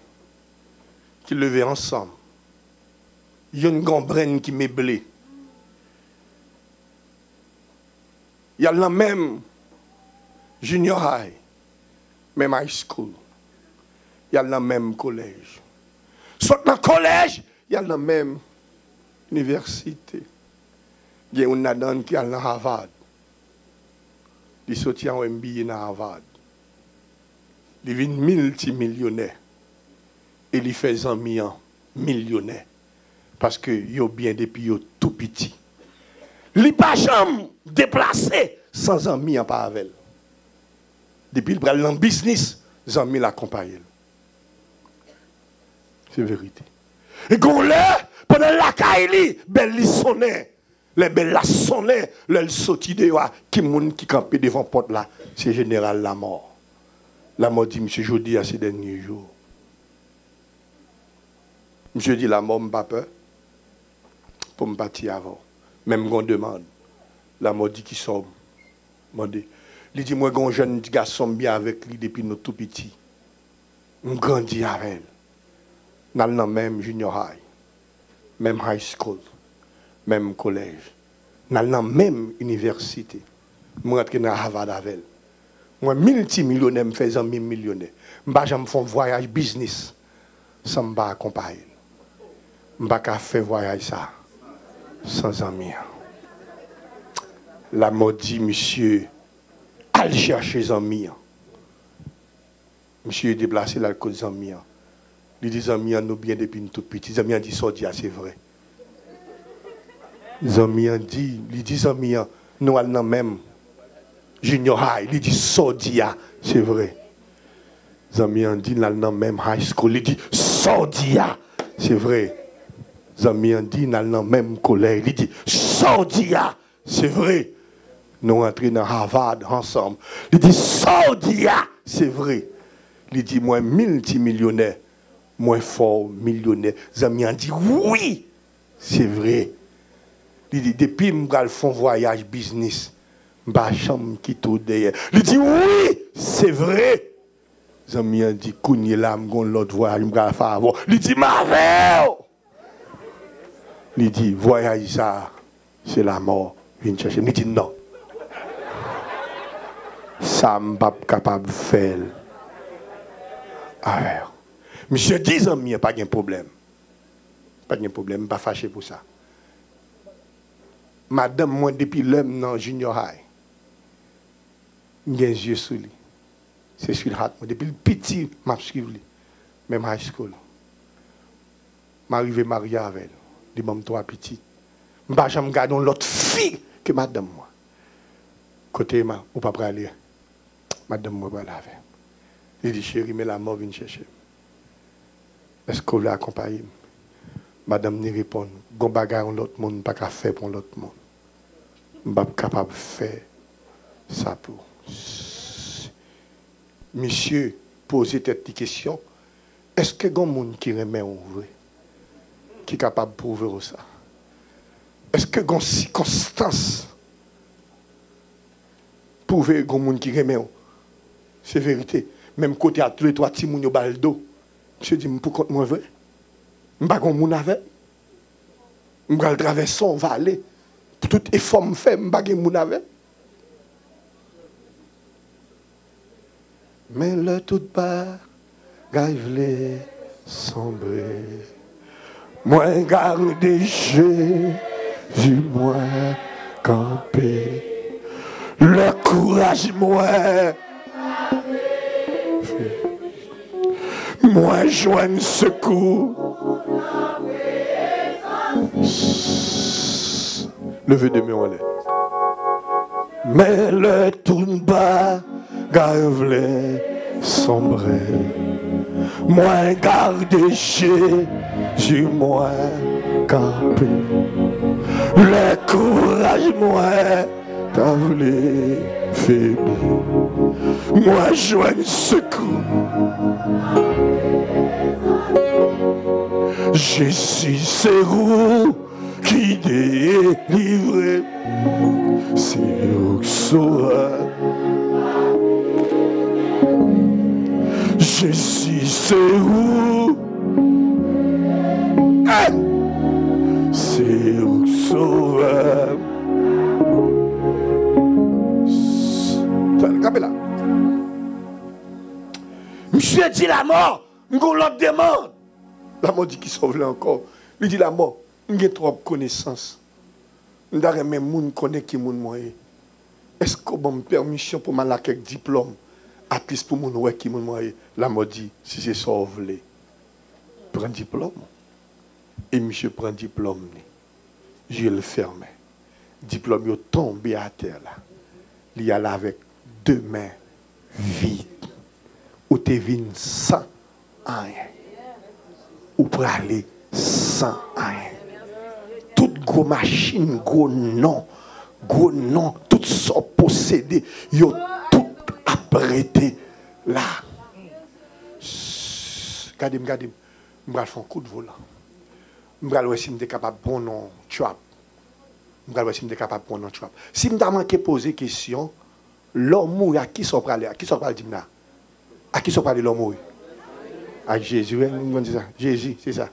ki leve ansanm. Youn gon brenn ki meble. Y al nan menm junior high, menm high school. Y al nan menm kolèj. Sot nan kolèj, y al nan menm inivèsite. Gen youn ladan ki al nan Harvard. Li soti a yon M B A nan Harvard. Li vin miltimilyonè. E li fè zanmi an milyonè. Paske yo byen depi yo tou piti. Li pa janm deplase san zanmi an pa avè l. Depi l pral nan biznis, zanmi l akonpaye l. Se verite. E gon lè, pandan l lakay li, bèl li sonnen. Lè bèl la sonnen, lè l soti deyò a, ki moun ki kanpe devan pòt la? Se jeneral Lamò. Lamò di, "Misye, jodi a se dènye jou." Misye di, "Lamò, m pa pè pou m pati avè w. Men m gon demann." Lamò di, "Kisa w mande?" Li di, "Mwen gon jèn ti gason m byen avèk li depi nou tou piti. M grandi avè l. N al nan menm junior high, menm high school, menm kolèj. N al nan menm inivèsite. M rantre nan Harvard avè l. Mwen miltimilyonè, m fè zanmi m milyonè. M pa janm fè yon vwayaj biznis san m pa akonpaye l. M pa ka fè vwayaj sa san zanmi an." Lamò di, "Misye, al chèche zanmi an." Misye deplase l al kot zanmi an. Li di zanmi an, "Nou byen depi n tou piti." Zanmi an di, "Sa w di a se vre." Zanmi an di, li di zanmi an, "Nou al nan menm junior high." Li di, "Sa w di a se vre." Zanmi an di, "N al nan menm high school." Li di, "Sa w di a se vre." Zanmi an di, "N al nan menm kolèj." Li di, "Sa w di a se vre." Nou rantre nan Harvard ansanm. Li di, "Sa w di a se vre." Li di, "Mwen miltimilyonè, mwen fè w milyonè." Zanmi an di, "Wi, se vre." Li di, "Depi m pral fè yon vwayaj biznis, m pa janm kite w dèyè." Li di, "Wi, se vre." Zanmi an di, "Kounye la, m gon lòt vwayaj m pral fè avè w." Li di, "M avè w." Li di, "Vwayaj sa a, se Lamò vin chèche m." Li di, "Non." Sa m p ap kapab fè l avè w. Misye di zanmi an, pa gen pwoblèm. Pa gen pwoblèm, m pa fache pou sa. Madanm mwen, depi lè m nan junior high, m gen zye sou li. Se sweetheart mwen. Depi l piti, m ap swiv li. Menm high school. M arive marye avè l. Li ban m twa pitit. M pa janm gade yon lòt fi ke madanm mwen. Kote Emma, ou pa prale? Madanm mwen prale avè m. Li di, cheri, men lamò vin chèche m. Èske w vle akonpaye m? Madanm ni reponn, gon bagay yon lòt moun pa ka fè pou yon lòt moun. M p ap kapab fè sa pou w. Misye poze tèt li kesyon, èske gon moun ki renmen w vre ki kapab pwouve w sa? Èske gon sikonstans pwouve gon moun ki renmen w? Se verite. Menm kote a, toulètwa timoun yo ba l do. Misye di, m pou kont mwen vre. M pa gon moun avè m. M pral travèse yon vale. Pou tout efò m fè, m pa gen moun avè m. Men lè tout bagay vle sonbre, mwen gade Jezi mwen kanpe. Lè kouraj mwen, mwen jwenn sekou. Leve de men w anlè. Men lè tout bagay vle sonbre, mwen gade Jezi mwen kanpe. Lè kouraj mwen ta vle febli, mwen jwenn sekou. Jezi, se ou ki delivre m, se ou k sovè. Jezi, se ou, eh, se ou k sovè m. Kanpe la. Misye di lamò, m gon lòt demann. Lamò di, kisa w vle ankò? Li di lamò, m gen twòp konesans. M ta renmen moun konnen ki moun mwen ye. Èske w ban m pèmisyon pou m al ak kèk diplòm, at least pou moun wè ki moun mwen ye? Lamò di, si se sa w vle, pran diplòm ou. E misye pran diplòm li. Je l fèmen. Diplòm yo tonbe atè la. Li al avèk de men vid. Ou te vin san anyen. Ou prale san anyen. Tout gwo machin, gwo non, gwo non, tout sa w posede, yo tout ap rete la. Gade m, gade m. M pral fè yon kout volan. M pral wè si m te kapab pran yon trap. M pral wè si m te kapab pran yon trap. Si m ta manke poze kesyon, lè w mouri, ak kisa w prale? Ak kisa w pral di m la? Ak kisa w prale lè w mouri? Ak Jezi, wi, m konn di sa. Jezi, se sa.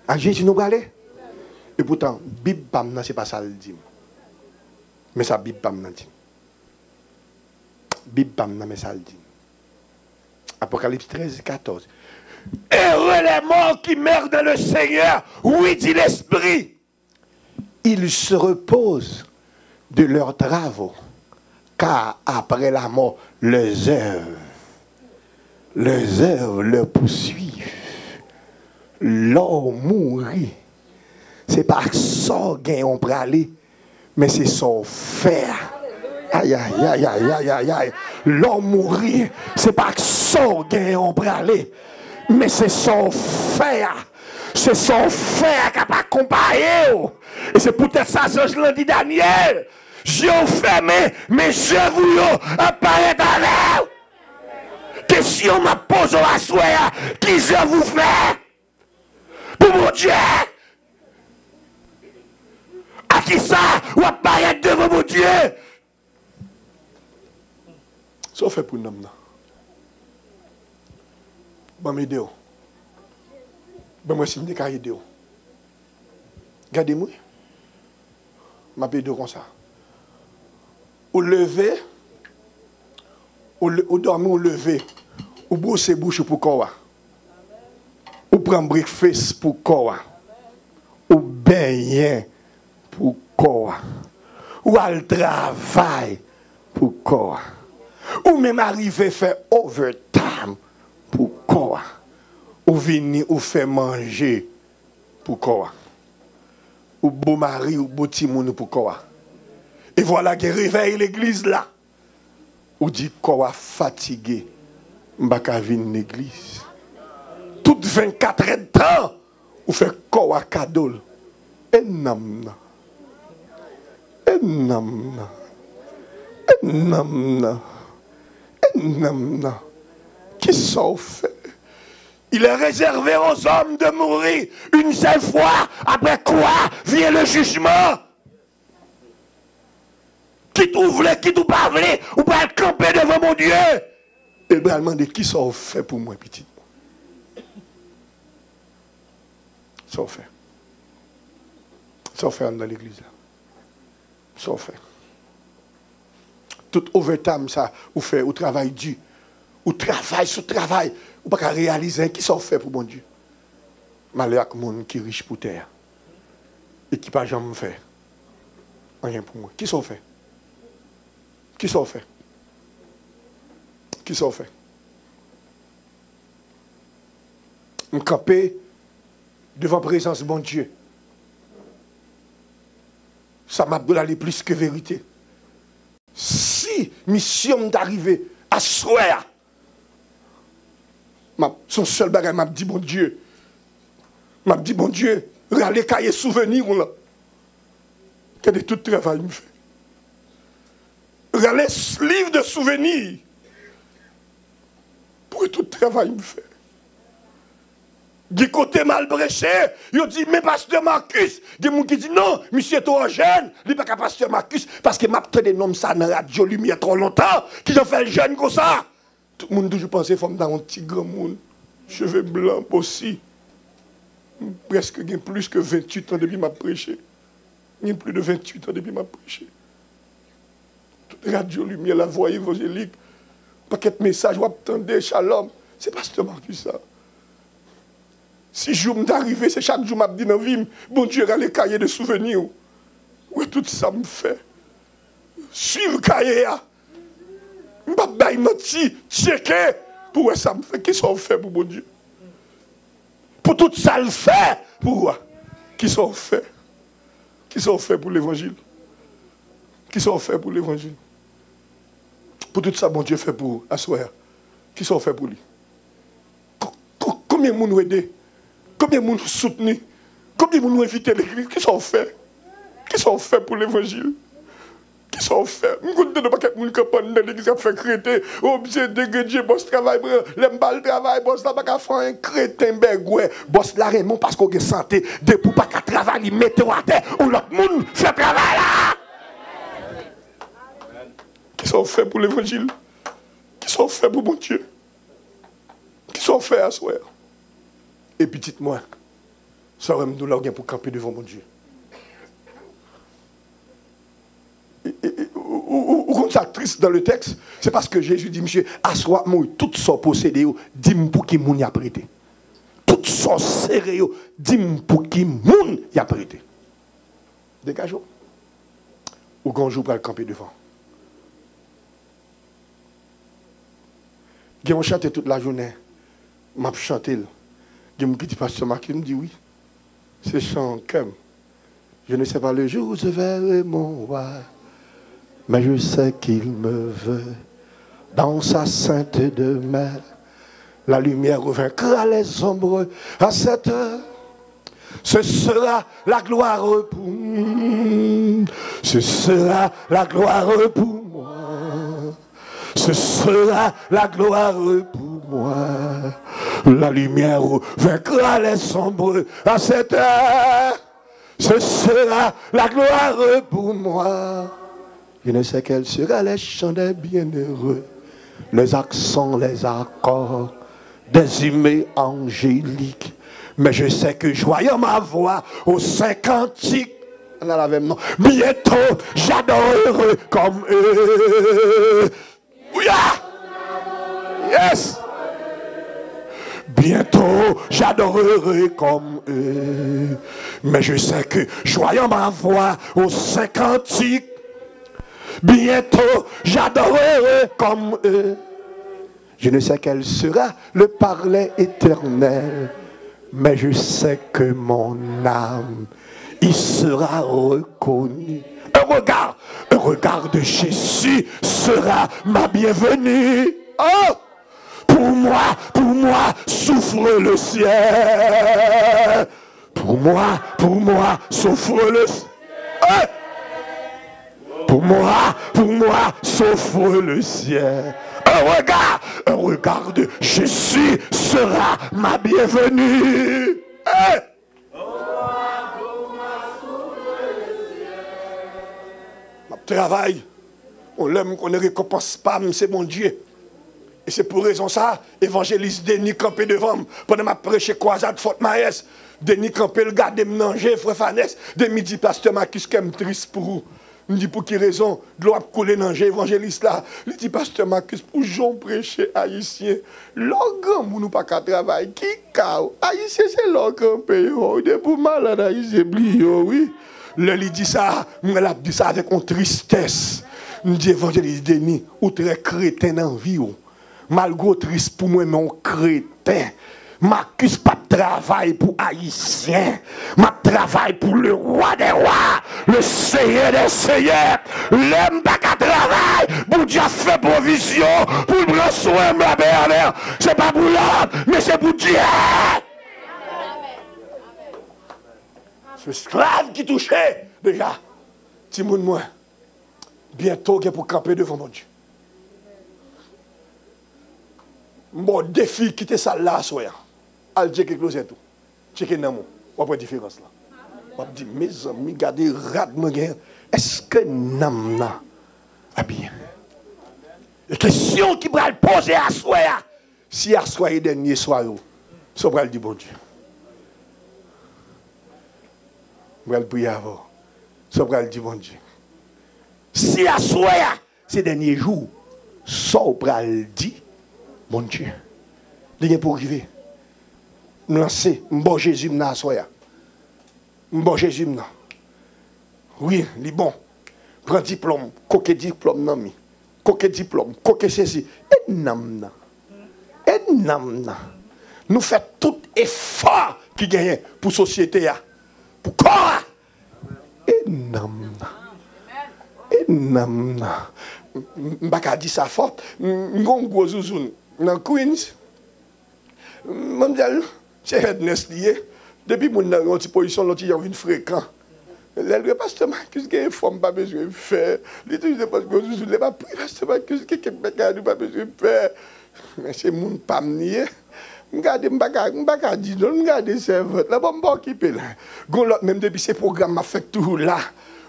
Ak Jezi nou prale? Epoutan, Bib pa m nan, se pa sa l di m. Men sa Bib pa m nan di m. Bib pa m nan, men sa l di m. Apocalypse treize, quatorze. Heureux les morts qui meurent dans le Seigneur, wi, di Lespri. Ils se reposent de leurs travaux, car après la mort, leurs œuvres, leurs œuvres les poursuivent. Lè w mouri, se pa ak sa w genyen w prale, men se sa w fè a. Ayayayayayay. Lè w mouri, se pa ak sa w genyen w prale, men se sa w fè a. Se sa w fè a k ap akonpaye w. E se poutèt sa zanj lan di Danyèl, je w fèmen, men zèv ou yo ap parèt avè w. Kesyon m ap poze w aswè a, ki zèv ou fè pou Bondye? A kisa w ap parèt devan Bondye? Sa w fè pou nanm nan? Ban m ede w. Ban m wè si m te ka ede w. Gade m wi. M ap ede w konsa. Ou leve, Ou, le- ou dòmi, ou leve, ou bwose bouch ou pou kò a. Ou pran breakfast pou kò a. Ou benyen pou kò a. Ou al travay pou kò a. Ou menm arive fè overtime pou kò a. Ou vini, ou fè manje pou kò a. Ou bo mari, ou bo timoun ou pou kò a. E vwala gen revèy legliz la. Ou di, "Kò a fatige, m pa ka vin legliz." Tout vennkat èdtan, ou fè kò a kado l. E nanm nan? E nanm nan? E nanm nan? E nanm nan? Kisa w fè? Il est réservé aux hommes de mourir une seule fois, après quoi vient le jugement. Kit ou vle, kit ou pa vle, ou pral kanpe devan Bondye. E l pral mande, "Kisa w fè pou mwen, pitit mwen?" Sa w fè? Sa w fè anndan legliz la? Sa w fè? Tout overtime sa, ou fè, ou travay di. Ou travay sou travay. Ou pa ka reyalize anyen. Kisa w fè pou Bondye? Malè ak moun ki rich pou tè a e ki pa janm fè anyen pou mwen. Kisa w fè? Kisa w fè? Kisa w fè? M kanpe devan prezans Bondye. Sa m ap di w la, li plis ke verite. Si misyon m ta rive aswè a, m ap, se yon sèl bagay m ap di Bondye. M ap di Bondye, rale kaye souveni w lan. Gade tout travay m fè. Rale s- liv de souveni pou tout travay m fè. Gen kote m al preche, yo di, "Men pastè Marcus." Gen moun ki di, "Non, misye twò jèn, li pa ka pastè Marcus, paske m ap tande non m sa nan radyo limyè twò lontan. Kijan fè l jèn konsa?" Tout moun toujou panse fò m ta yon ti granmoun, cheve blan, bosi. M prèske gen plis ke venntuit an depi m ap preche. Gen plis de venntuit an depi m ap preche. Tout radyo limyè, lavwa evanjelik, pakèt mesaj w ap tande, shalom, se pastè Marcus sa. Si jou m ta rive, se chak jou m ap di nan vi m, Bondye rale kaye de souveni w. Wè tout sa m fè. Swiv kaye a. M p ap bay manti, tcheke pou wè sa m fè. Kisa w fè pou Bondye? Pou tout sa l fè pou ou a. Kisa w fè? Kisa w fè pou levanjil? Kisa w fè pou levanjil? Pou tout sa Bondye fè pou ou aswè a, kisa w fè pou li? Ko- ko- Konbyen moun ou ede? Konbyen moun ou soutni? Konbyen moun ou envite legliz? Kisa w fè? Kisa w fè pou levanjil? Kisa w fè? M konn tande yon pakèt moun k ap anndan legliz k ap fè kreten. O, misye degredye, bòs travay mwen. Lè m ba l travay, bòs la pa ka fè anyen. Kreten bègwè. Bòs la renmen w paske w gen sante. Depi w pa ka travay, li mete w atè. Yon lòt moun fè travay la. Kisa w fè pou levanjil? Kisa w fè pou Bondye? Kisa w fè aswè a? E pitit mwen, sa w wè m di w la, w gen pou kanpe devan Bondye. E, e, e, ou, ou, ou, ou konn sa k tris dan le tèks? Se paske Jezi di, "Misye, aswè w ap mouri, tout sa w posede yo, di m pou ki moun y ap rete. Tout sa w sere yo, di m pou ki moun y ap rete." Degaje w. Ou gen yon jou w pral kanpe devan. Gen yon chante tout lajounen, m ap chante l. Gen moun ki di, "Pastè Marcus," m di, "Wi, se chan kè m." Je ne sais pas le jour où je verrai mon roi, mais je sais qu'il me veut dans sa sainte demeure. La lumière vaincra les ombres à cette heure. Ce sera la gloire pour, ce sera la gloire pour moi. Ce sera la gloire pour moi. La lumière vaincra les ombres à cette heure. Ce sera la gloire pour moi. Je ne sais quel sera les chants des bienheureux, les accents, les accords des hymnes angéliques. Mais je sais que joyeux ma voix aux saints cantiques. Ann al avè m non. Bientôt j'adorerai comme eux. Ouya! Yes! Bientôt j'adorerai comme eux. Mais je sais que, joyant ma voix aux saints cantiques, bientôt j'adorerai comme eux. Je ne sais quel sera le parler éternel, mais je sais que mon âme y sera reconnue. Un regard, un regard de Jésus sera ma bienvenue. Oh! Pour moi, pour moi souffre le ciel. Pour moi, pour moi souffre le ciel. Hey! Pour moi, pour moi souffre le ciel. Un regard, un regard de Jésus sera ma bienvenue. Hey! M ap travay. Yon lè m konnen rekonpans pa m se Bondye. E se pou rezon sa, evanjelis Denis kanpe devan m pandan m ap preche kwazad Fort Myers. Denis kanpe, l gade m nan je, frè Fanès. Denis di, Pastè Marcus, kè m tris pou ou. M di, pou ki rezon? Dlo ap koule nan je evanjelis la. Li di, Pastè Marcus, pou jan w preche Ayisyen, lè w granmoun ou pa ka travay, ki ka w? Ayisyen se lè w kanpe yo, depi w malad Ayisyen bliye w, wi. Lè li di sa, m wè l ap di sa avèk yon tristès. M di, Evanjelis Denis, ou trè kreten nan vi w. Malgre w tris pou mwen, men w kreten. Marcus p ap travay pou Ayisyen. M ap travay pou le Roi des rois, le Seigneur des seigneurs. Lè m pa ka travay, Bondye ap fè pwovizyon pou l pran swen m la, Bènè. Se pa pou lòt, men se pou Dye. Se esklav ki touche deja. Timoun mwen, byento w gen pou kanpe devan Bondye. M ba w defi, kite sal la aswè a. Al tcheke klozèt ou. Tcheke nanm ou. W ap wè diferans lan. W ap di, mezanmi, gade rad mwen gen. Èske nanm nan abiye? E kesyon ki pral poze aswè a, si aswè a e dènye sware w, sa w pral di Bondye? M pral priye avè w. Sa w pral di Bondye? Si aswè a se dènye jou, sa w pral di Bondye? Li gen pou rive. M lanse, m ba w Jezi m nan aswè a. M ba w Jezi m nan. Wi, li bon. Pran diplòm, koke diplòm nan men. Koke diplòm, koke sesi. E nanm nan? E nanm nan? Nou fè tout efò ki genyen pou sosyete a, pou kò a. E nanm nan? E nanm nan? M, m, m pa ka di sa fò. M, m gon gwo zouzoun nan Queens. Manmzèl, se Ernest li ye. Depi moun nan yon ti pozisyon, lòt ti jan vin frekan. Lè l di, Pastè Marcus gen efò m pa bezwen fè. Li toujou se paske yon zouzoun, li pa pri Pastè Marcus gen kèk bagay li pa bezwen fè. Men se moun pa m li ye. M gade, m pa ka, m pa ka di non, m gade sèvant la, bon, m pa okipe l. Gon lòt, menm depi se pwogram m ap fè k toujou la.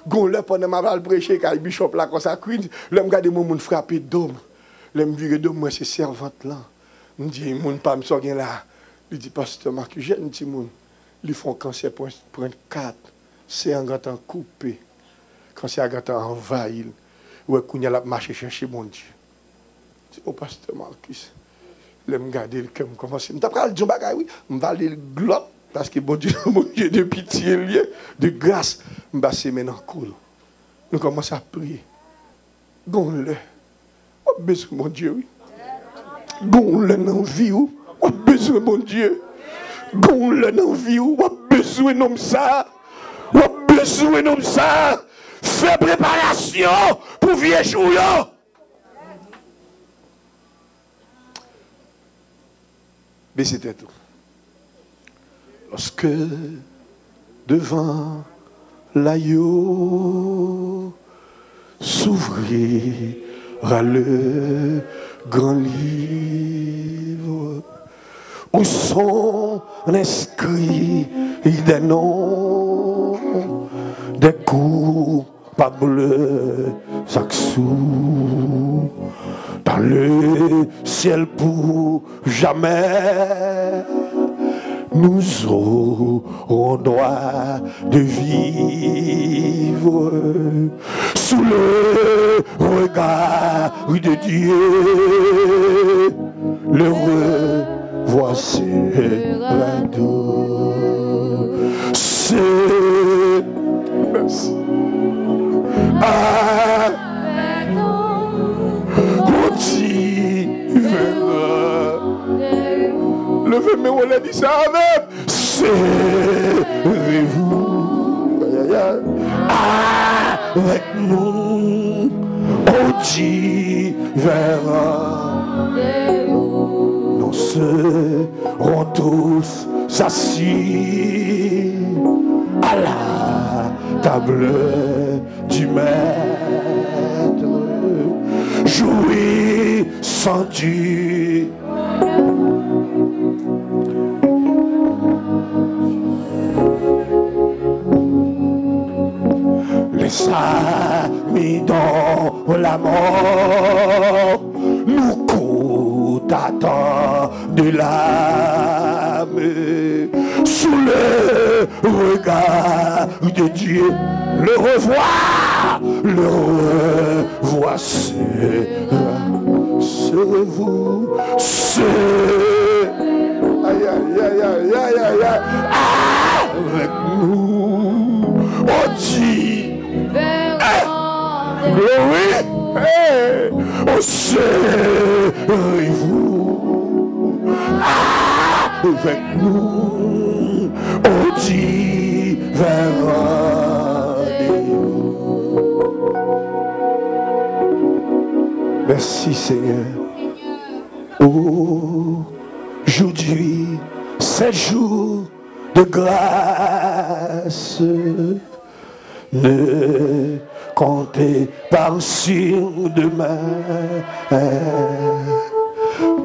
Gon lè pandan m ap al preche kay bishop la konsa Queens, lè m gade yon moun frape do m. Lè m vire do m, m wè se sèvant lan. M di, moun pa m, sa w gen la? Li di, Pastè Marcus, jèn timoun, li fè yon kansè pwen, pwen kat, sen an gentan koupe. Kansè a gentan anvayi l. Ou wè kounye a l ap mache chèche Bondye. M di, o, Pastè Marcus. Lè m gade l, kè m kòmanse. M ta pral di yon bagay, wi. M vale l glòt, paske Bondye, Bondye de pitye l ye, de gras. M pase men nan kou l. Nou kòmanse ap priye. Gon lè, w ap bezwen Bondye, wi. Gon lè nan vi w, w ap bezwen Bondye. Gon lè nan vi w, w ap bezwen nonm sa. W ap bezwen nonm sa. Fè preparasyon pou vye jou yo. Bese tèt ou. Lorsque devant l'agneau s'ouvrira le grand livre, où sont inscrits des noms des coups Pablo Saksou dans le ciel pour jamais. Nous aurons droit de vivre sous le regard de Dieu. Le revoir sera doux. C'est à Leve men w anlè, di sa avè m. Serrez-vous, aïe, aïe, aïe, avec nous au divin rendez-vous. Nous serons tous assis à la table du Maître, jouissant du Les amis dont la mort nous coûte à tant de larmes, sous le regard de Dieu, le revoir, le revoir sera, serrez-vous, se- Aïe, aïe, aïe, aïe, aïe, aïe, aïe, avec nous, on dit, hey, glory, hey, oh, serrez-vous avec nous, on dit, vers rendez-vous. Merci, Seigneur. Aujourd'hui, c'est jour de grâce. Ne comptez pas sur demain.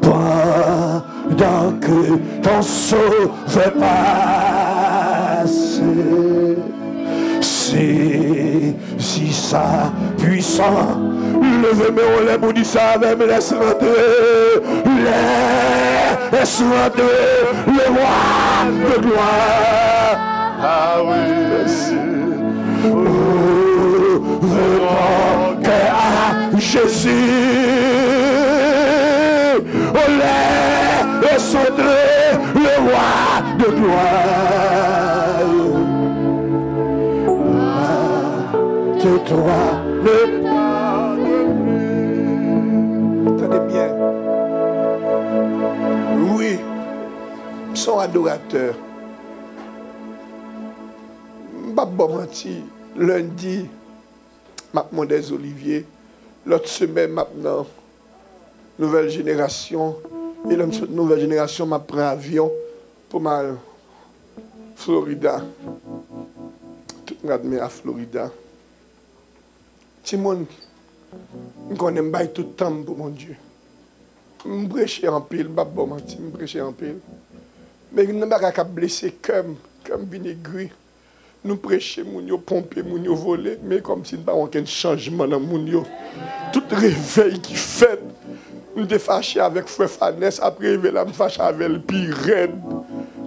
Pendant que ton sauveur passe, saisis sa puissant. Leve men w anlè pou di sa avè m. Laisse rentrer, laisse rentrer le roi de gloire. Ah oui. Ouvre ton cœur à Jésus. Oh, laisse entrer le roi de gloire. Tais-toi, ne parle plus. Tande byen. Wi, m se yon adoratè. M p ap ba w manti, lendi, m ap Mont des Oliviers. Lòt semèn, m ap nan Nouvèl Jenerasyon. E lè m sot Nouvèl Jenerasyon, m ap pran avyon pou m al Florida. Tout mwa de me a Florida. Timoun, m konnen m bay tout tan m pou Bondye. M preche anpil, m p ap ba w manti, m preche anpil. Men youn nan bagay k ap blese kè m, kè m vin egri. Nou preche, moun yo ponpe, moun yo vole, men kòmsi n pa wè okenn chanjman nan moun yo. Tout revèy ki fèt, m te fache avèk frè Fanès, apre revèy la, m fache avè l pi rèd.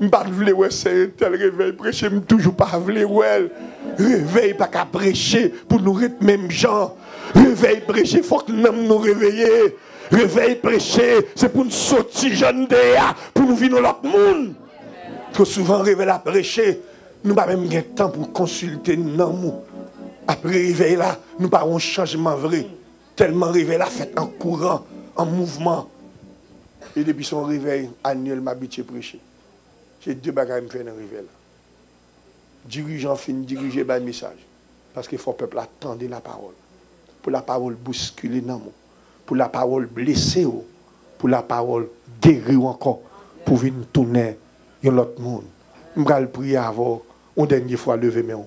M pa t vle wè sè entèl revèy preche, m toujou pa vle wè l. Revèy pa ka preche pou nou ret menm jan. Revèy preche, fòk nanm nou reveye. Revèy preche, se pou n soti jan n te ye a, pou nou vin yon lòt moun. Twò souvan, revèy la preche, nou pa menm gen tan pou konsilte nanm ou. Apre revèy la, nou pa wè yon chanjman vre. Tèlman revèy la fèt an kouran, an mouvman. E depi se yon revèy anyèl m abitye preche. Se de bagay m fè nan revèy la. Dirijan fin dirije bay mesaj. Paske fò pèp la tande lapawòl. Pou lapawòl bouskile nanm ou. Pou lapawòl blese w. Pou lapawòl geri w ankò. Pou vin tounen yon lòt moun. M pral priye avè w yon dènye fwa, leve men w.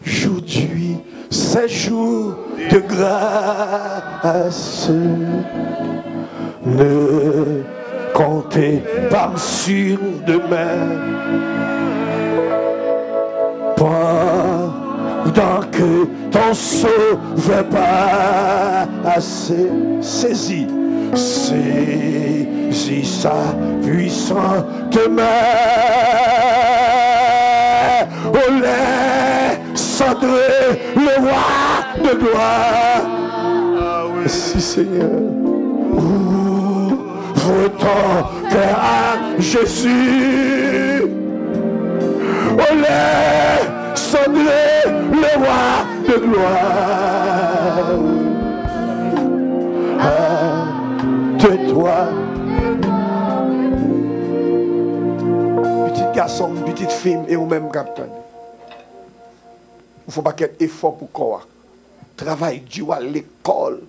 Aujourd'hui, c'est jour de grâce. Ne comptez pas sur demain. Pendant que ton sauveur passe, saisis Saisis sa puissante main, ô les cendres, le roi de gloire. Merci, Seigneur. Ouvre ton cœur à Jésus. Ô les cendres, le roi de gloire. Ah, de toi. Pitit gason m, pitit fi m, e ou menm k ap tande. Ou fè yon pakèt efò pou kò a. Travay di, w al lekòl,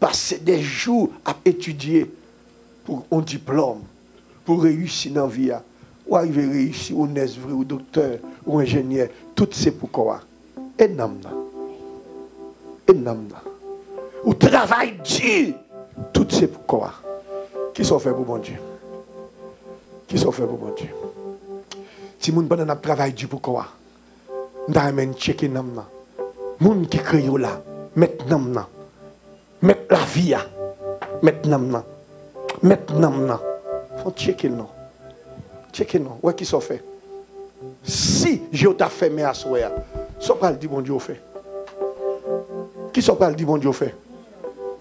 pase dè jou ap etidye pou yon diplòm, pou reyisi nan vi a. Ou arive reyisi, ou nès vre, ou doktè, ou enjenyè, tout se pou kò a. E nanm nan? E nanm nan? Ou travay di, tout se pou kò a. Kisa w fè pou Bondye? Kisa w fè pou Bondye? Timoun, pandan n ap travay di pou kò a, m ta renmen n tcheke nanm nan. Moun ki kreye w la, mèt nanm nan, mèt lavi a, mèt nanm nan, mèt nanm nan. Fò w tcheke l non. Tcheke l non. Wè kisa w fè. Si je w ta fèmen aswè a, sa w pral di Bondye w fè? Kisa w pral di Bondye w fè?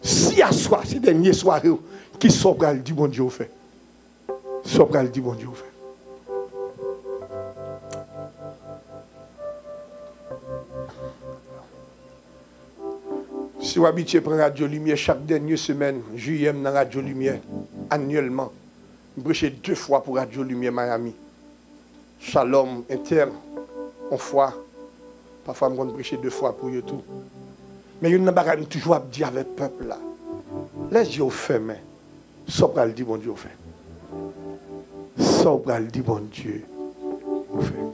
Si aswè a se dènye sware w, kisa w pral di Bondye w fè? Sa w pral di Bondye w fè? Si w abitye pran Radyo Limyè chak dènye semèn, jiyè m nan Radyo Limyè, anyèlman, m preche de fwa pou Radyo Limyè Miami. Shalom, entè, yon fwa. Pafwa m konn preche de fwa pou yo tou. Men youn nan bagay m toujou ap di avèk pèp la, lè je w fèmen, sa w pral di Bondye w fè? Sa w pral di Bondye w fè?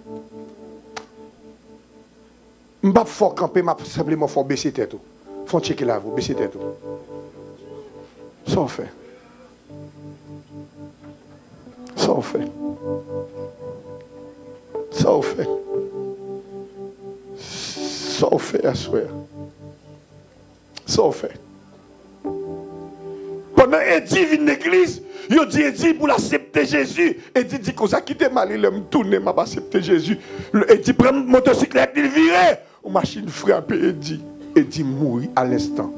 M p ap fè w kanpe, m ap senpleman fè w bese tèt ou. Fè w tcheke lavi w, bese tèt ou. Sa w fè? Sa w fè? Sa w fè? Sa w fè aswè a? Sa w fè? Pandan Edi vin legliz, yo di Edi pou l aksepte Jezi. Edi di konsa, kite m ale, lè m tounen, m ap aksepte Jezi. Edi pran motosiklèt li, l vire. Yon machin frape Edi. Edi mouri alenstan.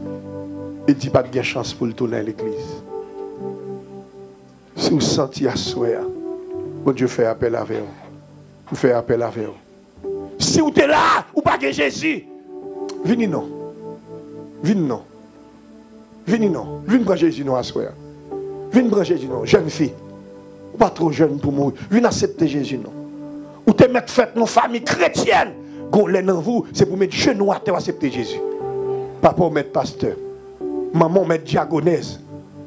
Edi pa t gen chans pou l tounen legliz. Si w santi aswè a, Bondye fè apèl avè w. M fè apèl avè w. Si w te la, ou pa gen Jezi, vini non. Vin non. Vini non. Vin pran Jezi non aswè a. Vin pran Jezi non, jèn fi. Ou pa twò jèn pou mouri. Vin aksepte Jezi non. Ou te mèt fèt nan fanmi kretyèn. Gon lè nan vi w, se pou met jenou atè w aksepte Jezi. Papa w mèt pastè. Manman w mèt dyagonès.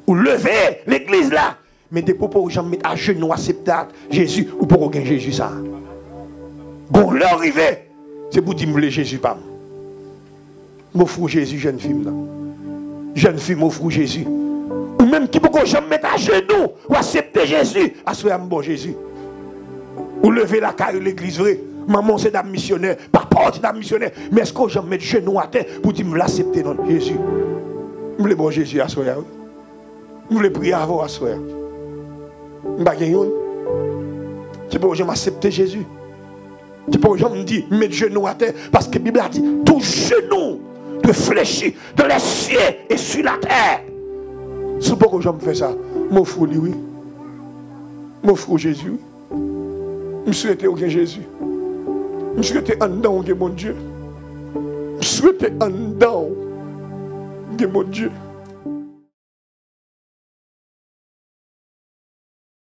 Ou leve legliz la. Men depi w poko janm met ajenou w aksepte Jezi, ou poko gen Jezi sa a. Gon lè w rive, se pou di m vle Jezi pa m. M ofri w Jezi, jèn fi m nan. Jèn fi m, m ofri w Jezi. Ou menm ki poko janm met ajenou w aksepte Jezi, aswè a m ba w Jezi. Ou leve lakay ou legliz vre. Manman w se dam misyonè, papa w se dam misyonè. Men èske w janm met jenou w atè pou di m vle aksepte non Jezi? M vle ba w Jezi aswè a wi. M vle priye avè w aswè a. M pa gen youn. Ki poko janm aksepte Jezi. Ki poko janm di, met jenou atè. Paske Bib la di, tout genou doit fléchir dans les cieux et sur la terre. Si w poko janm fè sa, m ofri w li wi. M ofri w Jezi wi. M swete w gen Jezi. M swete anndan w gen Bondye. M swete anndan w gen Bondye.